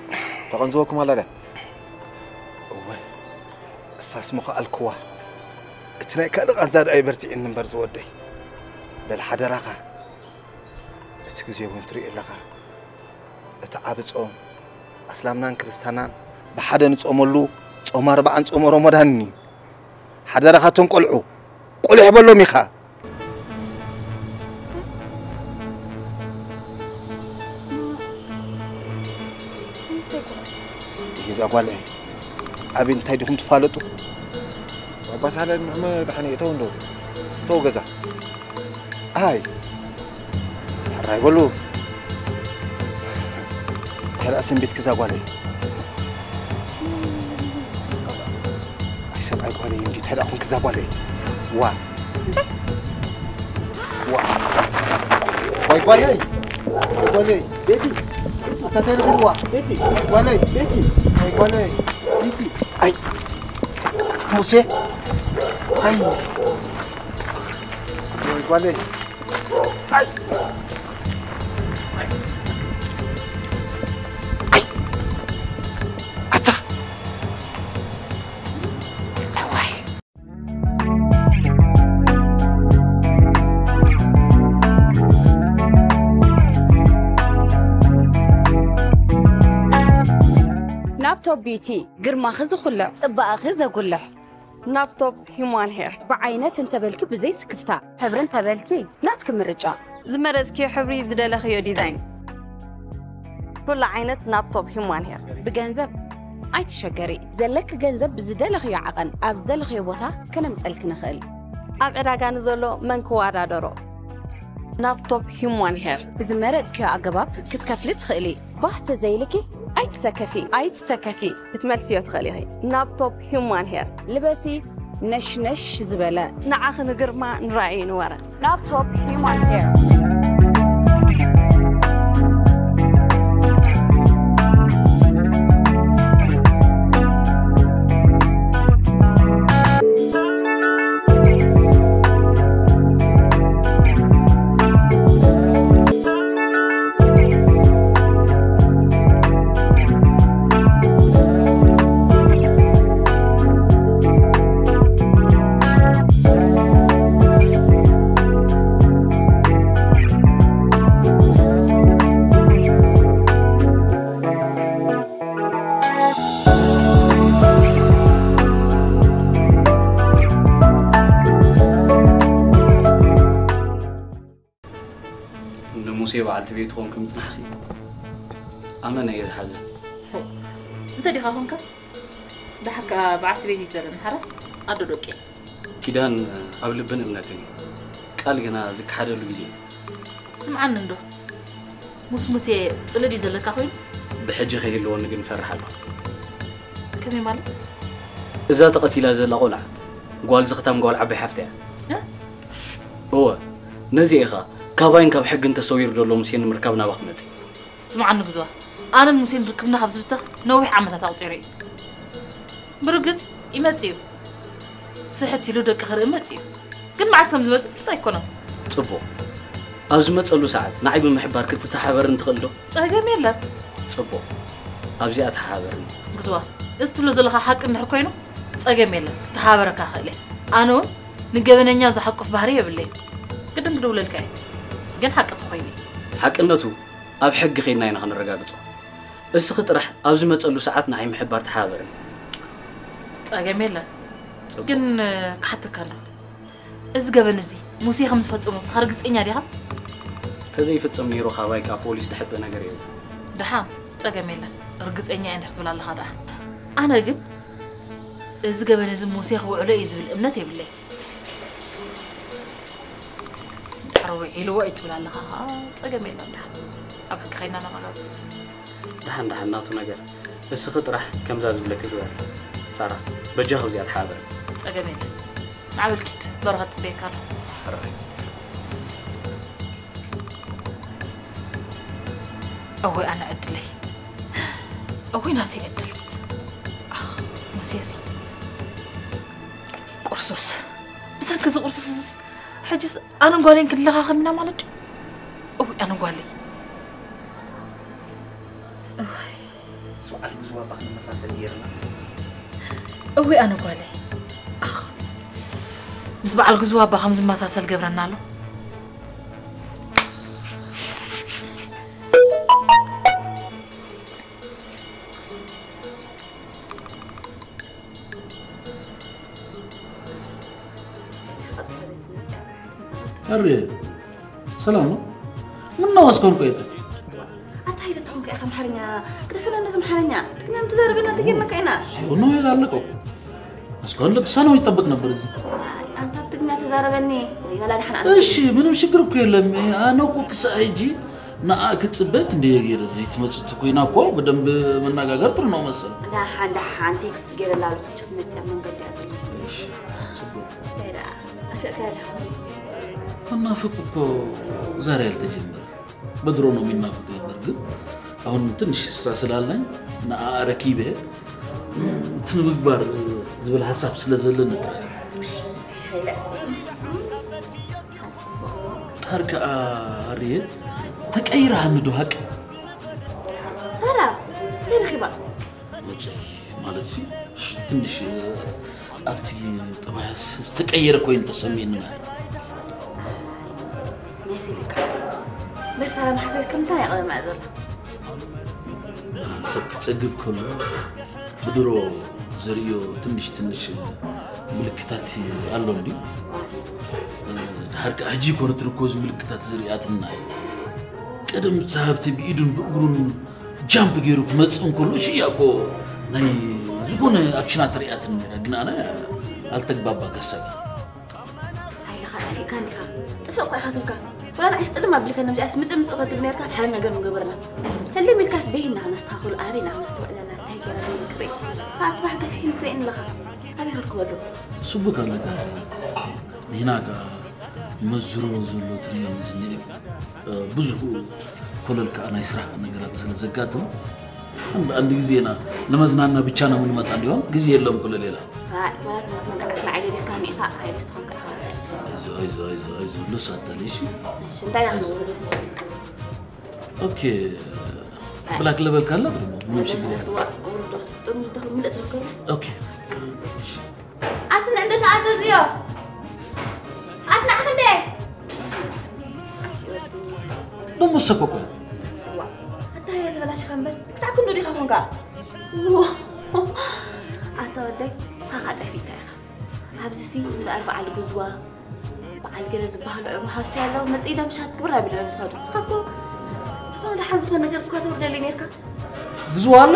ተቐንዝወኩም ኣላ ድያ? እወ እሳስ ምኽኣልክዋ። እቲ ናይ ካልእ ቃንዛ ደኣ ይበርቲዕኒ እምበር ዝወደይ። በል ሓደራኻ። እቲ ግዜ እውን ትሪኦ ኣለኻ። እቲ ዓቢ ጾም ኣስላምናን ክርስታናን ብሓደ ንጾመሉ ጾም ኣርባዓን ጾም ሮሞዳንን እዩ። ሓደራኻ እቶም ቆልዑ ቁሊሕ በሎም ኢኻ። እዛ ጓል ኣበይ እንታይ ዲኹም ትፋለጡ? ኣባሳለ ንዕመ ዳሕኒ እተው እንዶ እተው ገዛ። ኣይ ሕራይ በሉ። ከልኣ ሰንቤት ክዛ ጓለይ ኣይ ሰብኣይ ጓለይ እንዲ ተዳኹን ክዛ ጓለይ ዋ ዋ ዋይ ጓለይ ዋይ ጓለይ ቤቲ ኣታተርግዋ ቤቲ ዋይ ጓለይ ቤቲ ዋይ ጓለይ ቤቲ ኣይ ሙሴ ኣይ ዋይ ጓለይ ኣይ ኣታ ናብ ቶብ ቢዩቲ ግርማኺ ዝኹልዕ ጽባቐኺ ዘጉልሕ ናብ ቶብ ሂማን ሄር ብዓይነት እንተበልኪ ብዘይ ስክፍታ ሕብሪ እንተበልኪ ናትኪ ምርጫ ዝመረጽክዮ ሕብሪ ዝደለኽዮ ዲዛይን ኩሉ ዓይነት ናብ ቶብ ሂማን ሄር ብገንዘብ ኣይትሸገሪ ዘለኪ ገንዘብ ብዝደለኽዮ ዓቐን ኣብ ዝደለኽዮ ቦታ ከነምጸልኪ ንኽእል ኣብ ዕዳጋ ንዘሎ መን ክወዳደሮ ናብ ቶብ ሂማን ሄር ብዝመረጽክዮ ኣገባብ ክትከፍሊ ትኽእሊ ባህ ተዘይልኪ ኣይትሰከፊ ኣይትሰከፊ ክትመልስዮ ትኽእሊ ኢኺ ናብ ቶብ ሂማን ሄር ልበሲ ነሽነሽ ዝበለ ንዓኺ ንግርማ ንራእዩ ንወረ ናብ ቶብ ሂማን ሄር ሙሴ በዓልቲ ቤቱ ኮንኪ ምጽናሕኺ ኣመና እየ ዝሓዝን። እንተ ዲኻ ኮንካ ደሓር ከኣ በዓልቲ ቤት እዩ ትበለኒ ሓራ ኣዶ ደቂ። ኪዳን ኣብ ልብን እምነትን እዩ። ቃል ግና ዝከሓደሉ ግዜ እዩ። ስምዓኒ እንዶ፣ ምስ ሙሴ ጽልኢ ድዩ ዘለካ ኮይኑ? ብሕጂ ከይህልወኒ ግን እፈርሕ ኣለኹ። ከመይ ማለት? እዛ ተቐቲላ ዘላ ቆልዓ ጓል ዝኽታም ጓል ዓባይ ሓፍታ እያ። እ? እወ፣ ነዚ ኢኻ ካባይን ካብ ሕግን ተሰዊሩ ዘሎ ሙሴ ንምርካብ ናባኽ መጺእ። ስምዓኒ ግዝዋ፣ ኣነን ሙሴን ርክብና ካብ ዝብተኽ ነዊሕ ዓመታት ኣቑጺሩ እዩ። ብርግጽ ይመጽእ እዩ። ስሕት ኢሉ ደቂ ክርኢ መጽእ እዩ። ግን መዓስ ከም ዝመጽእ ፍሉጥ ኣይኮነን። ጽቡቕ። ኣብ ዝመጸሉ ሰዓት ንዓይ ብምሕባር ክትተሓበርኒ ትኽእል ዶ? ጸገም የለን። ጽቡቕ። ኣብዚኣ ተሓባበርኒ። ግዝዋ፣ እዚ ትብሎ ዘለኻ ሓቂ እንድሕር ኮይኑ ጸገም የለን። ተሓባበረካ ክእል እየ። ኣነ እውን ንገበነኛ ዝሓቁፍ ባህሪ የብለይ። ቅድም ክድውለልካ እየ። ግን ሓቂ ተኾይኑ። ሓቅነቱ ኣብ ሕጊ ኸይድና ኢና ኸነረጋግጾ። እስኺ ጥራሕ ኣብ ዝመጸሉ ሰዓት ንዓይ ምሕባር ተሓባበርኒ። ጸገም የለን። ግን ክሓተካ ኣሎ። እዚ ገበን እዚ ሙሴ ከም ዝፈጸሞ ንስኻ ርግጸኛ ዲኻ? ተዘይፍጸም ነይሩ ካባይ ካብ ፖሊስ ድሕበ ነገር የብሉን። ደሓን፣ ጸገም የለን። ርግጸኛ እየ እንድሕር ትብል ኣለኻ ደኣ። ኣነ ግን እዚ ገበን እዚ ሙሴ ክውዕሎ እዩ ዝብል እምነት የብለይ። ድሕሪ ውዒልዎ እዩ ትብል ኣለኻ ኸኣ ጸገም የለን ደሓን። ኣብ ሕጊ ኸይድና ነረጋግጾ። ደሓን ደሓን ናቱ ነገር። እስኺ ጥራሕ ከምዛ ዝብለኪ ግበሪ። ሳራ፣ በጃኺ ኣብዚኣ ተሓባበሪ። ጸገም የለን። ንዓ በል ኪድ፣ በረኸት ጽበየካ ኣሎ። ሕራይ። እወይ ኣነ ዕድለይ። እወይ ናተይ ዕድልስ። ኣኽ፣ ሙሴሲ። ቁርሱስ። ብሰንኪ እዚ ቁርሱስ ሕጅስ ኣነን ጓለይን ክንለኻኸም ኢና ማለት ድዩ? እወይ ኣነ ጓለይ። እወይ። ምስ በዓል ግዝዋ እባ ክንመሳሰል ገይርና። እወይ ኣነ ጓለይ። ኣኽ፣ ምስ በዓል ግዝዋ እባ ከም ዝመሳሰል ገብረና ኣሎ። ኣሬ ሰላም ነው? ምነው እስካሁን ቆይተህ? ኣታ ሂደት ተኾንካ ኢኻ ኣምሓርኛ ግደፈና፣ ነዚ ኣምሓርኛ ትግርኛ ምትዛረበና ተጌርናካ ኢና። ሆኖ ይላለቀው እስካሁን ልቅሳ ነው ይጠበቅ ነበር። እዚህ ኣንታ ትግርኛ ተዛረበኒ ወይ በላ ደሓን ኣለ። እሺ ምንም ችግር እኮ የለም። ኣነ እኮ ክሳእ ሂጂ ንኣ ክጽበክ እንደ ገይር እዚህ ትመጽእ እኮ ኢና እኮ በደንብ መነጋገር ጥሩ ነው መሰል። ደሓን ደሓን ቴክስት ገይረላ ኣለኩ። ክትመጽእ መንገዲ እያ ዘላ። እሺ ጽቡቅ። እንታይ ደኣ ኣፍቅካ ኣለኹ። መናፍቅ እኮ ዛሬ ያልተጀመረ በድሮ ነው የሚናፍቅ ነበር፣ ግን አሁን ትንሽ ስራ ስላለኝ ንኣ ረኪበ ትንምግባር ዝብል ሀሳብ ስለዘለኒ ጥራይ። ዳሓር ከኣ ኣርየ ተቀይርሃኒ ዶ ሃቅ? ሳራ እንታይ ረኺባ? ውፅእ ማለት ሲ ትንሽ ኣብቲ ጠባያስ ዝተቀየረ ኮይኑ ተሰሚዕኒ ማለት መሲልካ። በርሳራ ማሕዘል ከምታ ያቐበ ማእዘር ሰብ ክጸግብ ከሎ ብድሮ ዘርእዮ ትንሽ ትንሽ ምልክታት ኣሎ እንዲ ድሓር ከዓ ሕጂ ይኮነ ትርኮ እዚ ምልክታት ዝርእያትና እዩ። ቀደም እቲ ሃብቲ ብኢዱን ብእግሩን ጃምፕ ገይሩ ክመጽእ እንከሎ ሽያ እኮ ናይ ዝኾነ ኣክሽናት ርእያትን ነይራ፣ ግን ኣነ ኣልተግባባ ከሰጋ ኣይልኻ ጠፊእካ እንዲኻ። ጥፍእ እኳ ኢኻ ትብልካ። ወላ ንዓይስ ጥልም ኣቢልካ ነብዚኣስ ምጽእ ምጽእ ከትብል ነርካስ ሓደ ነገር ምገበርና። ህልም ኢልካስ በይና ክነስተኻኽሉ ኣበይና ክነስተውዕለና እንታይ ገይራ ዘይዝክሪ። ከኣ ስራሕ ገፊሕኒ ትርእየኒ ኣለኻ። ኣበይ ከድክበሉ? ስቡክ ኣለካ። ንሕና ከኣ መዝሮ ዘሎ ትርእዮ ዝኒኤ ብዙሕ ኮለል ከኣ ናይ ስራሕ ነገራት ስለ ዘጋጥም አንድ አንድ ጊዜና ለመዝናና ብቻ ነው የምንመጣ እንዲሆን ጊዜ የለም እኮ ለሌላ። ኣይ ማለት መዝናጋዕ ስለ ዓይለ ዲፍካ ኒኻ ዓይለ ስተኾንካ ይኸዋል። አይዞ አይዞ አይዞ አይዞ እንደሱ አታለሽ። እሺ እንታይ ያህል ኦኬ ብላክ ለበል ካላት ደግሞ ምንም ችግር የለም። ወንዶስ ጥርሙዝ ተኽል ምልእ ትረከቡ። ኦኬ ኣቲ ንዕንደት ኣዘዝዮ። ኣቲ ንዓኽ እንደ ደሞ ሰኮኮ ኣታ ያ ተበላሽኻ እምበር ክሳዕ ክንዱ ዲኻ ኮንካ። ኣታ ወደይ ንስኻ ኻጠፊእካ ኢኻ። ኣብዚ ሲ እምበኣር በዓል ጉዝዋ ዓል ገለ ዝበሃሉ ዕርሙ ሓውስቲ ኣለዉ፣ መጽኢ ኢሎም ሻት ግብር ኣቢሎም እዮም ዝኸዱ። ንስኻ እኮ ዝኾነ ደሓን ዝኾነ ነገር እኳ ተውርደለይ ነርካ። ግዝዋ ኣሎ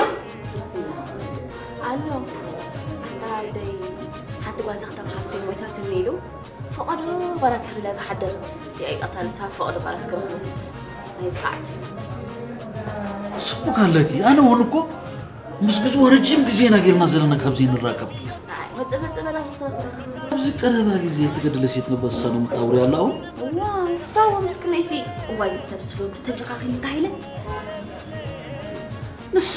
ኣሎ። ኣታ ወደይ ሓንቲ ጓል ዘኽተም ሓፍተይ ሞይታትኒ ኢሉ ፈቐዶ ባራት ክብላ ዝሓደር ይኣይቀታል ሳብ ፈቐዶ ባራት ክረኽቡ ናይ ዝኸዓሲ ስቡክ ኣለኪ ኣነ እውን እኮ ምስ ግዝዋ ረጅም ግዜና ጌርና ዘለና ካብ ዘይንራከብ መጸ መጸ በላ ኣብዚ ቀረባ ግዜ የተገደለ ሴት ነበር እሷ ነው የምታወሪ ያለ አሁን ዋው ሳዋ ምስክነይቲ እዋይ ዝሰብስቦ ብዝተጨኻኺ እንታይለ ንሳ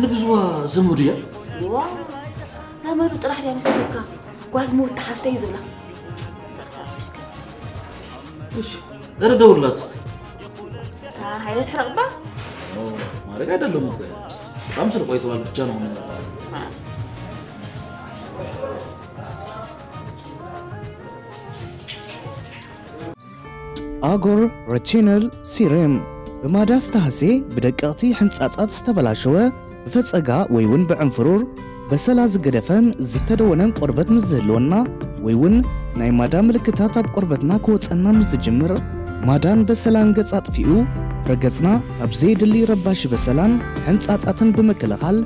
ንግዝዋ ዘመዱ እያ ዋው ዘመዱ ጥራሕ ድያ መስልካ ጓል ምውት ሓፍተይ ዝብላ እሺ ኧረ ደውልላት እስቲ ኃይለ ትሕረቕባ ማድረግ አይደለም እኮ በጣም ስል ቆይተዋል ብቻ ነው ኣጎር ረቲነል ሲረም ብማዳ ዝተሃሴ ብደቀቕቲ ሕንጻጻት ዝተበላሸወ ብፈጸጋ ወይ እውን ብዕንፍሩር በሰላ ዝገደፈን ዝተደወነን ቆርበት ምስ ዝህልወና ወይ እውን ናይ ማዳ ምልክታት ኣብ ቆርበትና ክወጸና ምስ ዝጅምር ማዳን በሰላን ገጽ ኣጥፊኡ ረገጽና ካብ ዘየድሊ ረባሺ በሰላን ሕንጻጻትን ብምክልኻል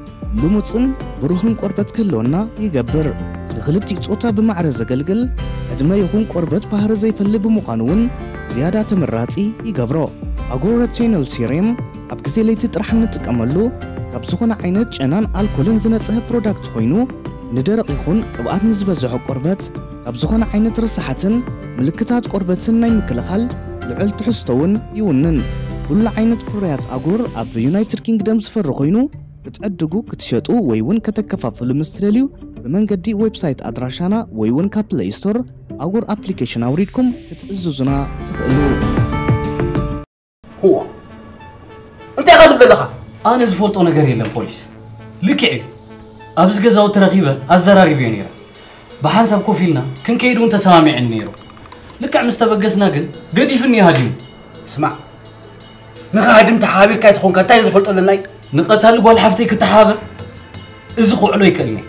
ልሙጽን ብሩህን ቆርበት ክህልወና ይገብር። ንኽልቲኡ ጾታ ብማዕረ ዘገልግል ዕድመ ይኹን ቆርበት ባህሪ ዘይፈሊ ብምዃኑ እውን ዝያዳ ተመራጺ ይገብሮ። ኣጎር ረቲነል ሲረም ኣብ ግዜ ለይቲ ጥራሕ እንጥቀመሉ ካብ ዝኾነ ዓይነት ጨናን ኣልኮልን ዝነጽሀ ፕሮዳክት ኮይኑ ንደረቕ ይኹን ቅብኣት ንዝበዝሖ ቆርበት ካብ ዝኾነ ዓይነት ርሳሓትን ምልክታት ቆርበትን ናይ ምክልኻል ልዑል ትሕዝቶ እውን ይውንን። ኩሉ ዓይነት ፍርያት ኣጎር ኣብ ዩናይትድ ኪንግደም ዝፈሪ ኮይኑ ክትዕድጉ ክትሸጡ ወይ እውን ከተከፋፍሉ ምስ ትደልዩ ብመንገዲ ዌብሳይት ኣድራሻና ወይ እውን ካብ ፕለይ ስቶር ኣጎር ኣፕሊኬሽን ኣውሪድኩም ክትእዝዙና ትኽእሉ። ህዋ እንታይ ኢኻ ትብል ዘለኻ? ኣነ ዝፈልጦ ነገር የለን ፖሊስ። ልክዕ እዩ። ኣብዚ ገዛውቲ ረኺበ ኣዘራሪበዮ ነይረ። ብሓንሳብ ኮፍ ኢልና ክንከይድ እውን ተሰማሚዐኒ ነይሩ። ልክዕ ምስ ተበገስና ግን ገዲፉኒ ሃዲሙ። ስማዕ ንኽሃድም ተሓባቢርካ ኣይትኾንካ እንታይ ዝፈልጦ ኣለናይ? ንቐታሊ ጓል ሓፍተይ ክተሓባበር እዚ ክውዕሎ ኣይክእልን እየ።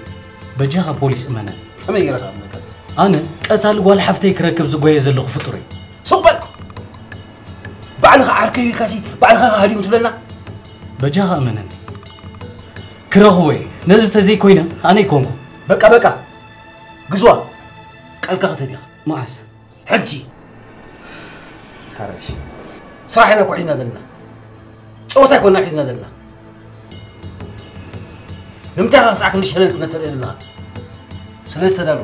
በጃኻ ፖሊስ እመነኒ። ከመይ ገይረ ክኣምነካ? ኣነ ቀታሊ ጓል ሓፍተይ ክረክብ ዝጎየ ዘለኹ ፍጡር እየ። ሱቕ በል! ባዕልኻ ዓርከይ ኢልካሲ ባዕልኻ ሃዲሙ ትብለና? በጃኻ እመነኒ ክረኽቦ እየ። ነዚ ተዘይኮይነ ኣነ ኣይኮንኩ። በቃ በቃ ግዝዋ ቃልካ ክተብ ኢኻ። መዓስ? ሕጂ ሓረሽ ስራሕ ኢና እኮ ሒዝና ዘለና ፀወታ ኣይኮና ሒዝና ዘለና ንምንታይ ኢኻ ክሳዕ ክንዲ ሸለል ክትነተል ዘለና ስለዚ ተዳሎ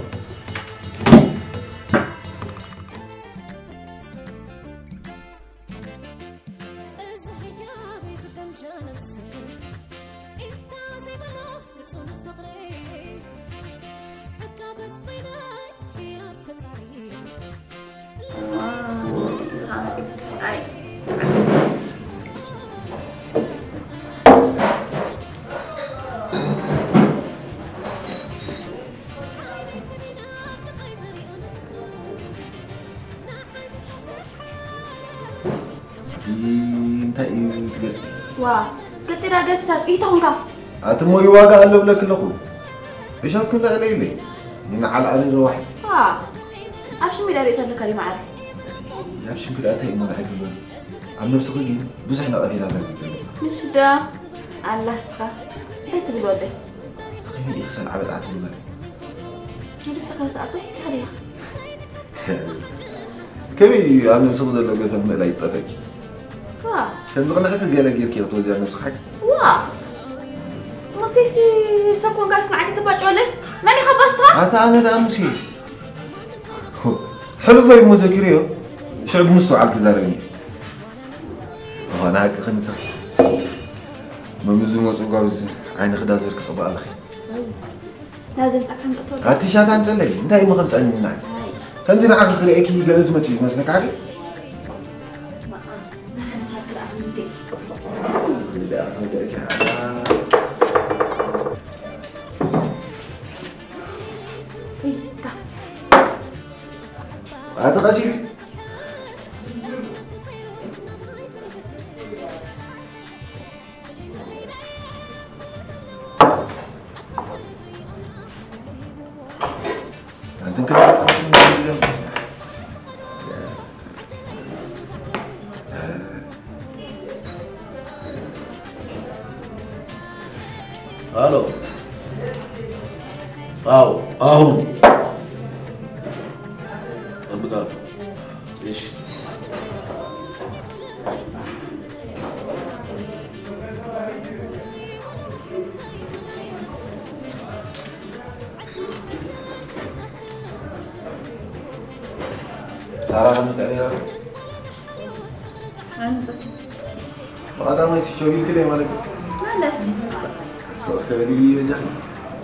እንታይ እዩ ትገጽ ዋ ገጢራ ገጽ ሰብ ኢተኹንካ ኣትሞ ይዋጋ ኣሎ ብለክ ኣለኹ እሻት ክንዳ እለ ኢለ ንመዓል ኣነ ዘዋሕ ኣብ ሽም ኢዳ ርእቶ ኣለካ ዲ መዓል ኣብ ሽም ክልኣተ እዩ መራሒ ግበሩ ኣብ ነብስኺ ግን ብዙሕ ነቐፌታታት እዩ ዘሎ ምሽ ዳ ኣላስኻ እንታይ ትብል ወደይ ከመይ ኢኺ ሰልዓ በጣዕቲ ግበሪ ክልተ ካልተኣቶ ሓደ ከመይ እዩ ኣብ ነብስኺ ዘሎ ገፈል ምእላይ ይጠፈኪ ከምዚ ቅንዕቲ ገለ ጌርኪ ክትወዝያ ነብስኺ ሓቂ ዋ ሙሴሲ ሰብ ኮንካስ ንዓይ ክትባጭወለይ መን ኢኻ ባስታ ኣታ ኣነ ደኣ ሙሴ ሕሉፈይ እሞ ዘኪረዮ ሽዑ ብምስትውዓል ክዛረብ እዩ እኾነ ሓቂ ክንስር መምዚ መፅጓ ብዚ ዓይኒ ክዳዘር ክፅባእ ኣለኺ ኣቲ ሻታን ጸለይ እንታይ እሞ ከም ጸኒና ከምዚ ንዓኺ ክርእየኪ ገለ ዝመጽእ ይመስለካ ዓቢ ኣቲ ቀሲል ሃሎ። ኣው፣ ኣሁን። ጠብቃ። እሺ። ታራ ከምትዕሊራ? ብቐዳማይ ትቸው ኢልክለይ ማለት እዩ። ማለት? ሰብስክራይብ ይበጃኺ።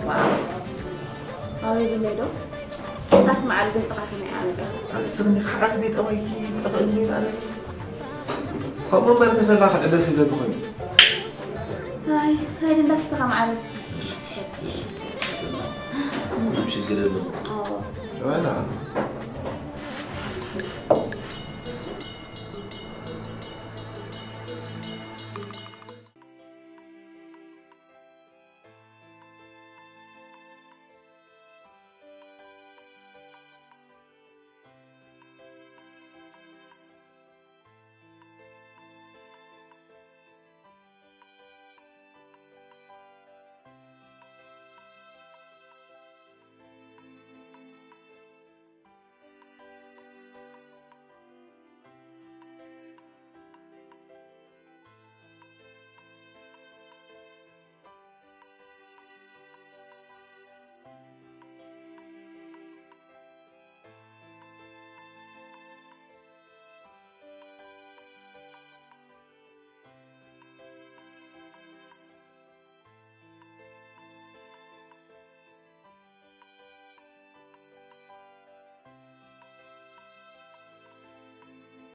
ዋው። ኣበይ ብለይ ዶ? እሳት መዓል ድምፅኻ ሰሚዐ ኣነጋ። ኣቲ ስምኒ ሓዳት ቤት ኣባይኪ ጠቐሚ ኣነ። ከምኡ ማለት ተላ ክዕደስ ይብለኪ ኮይኑ። ኣይ፣ ሃይዲ እንዳስተኻ መዓል። ምንም ችግር የለውም። ኣዎ። ዋላ።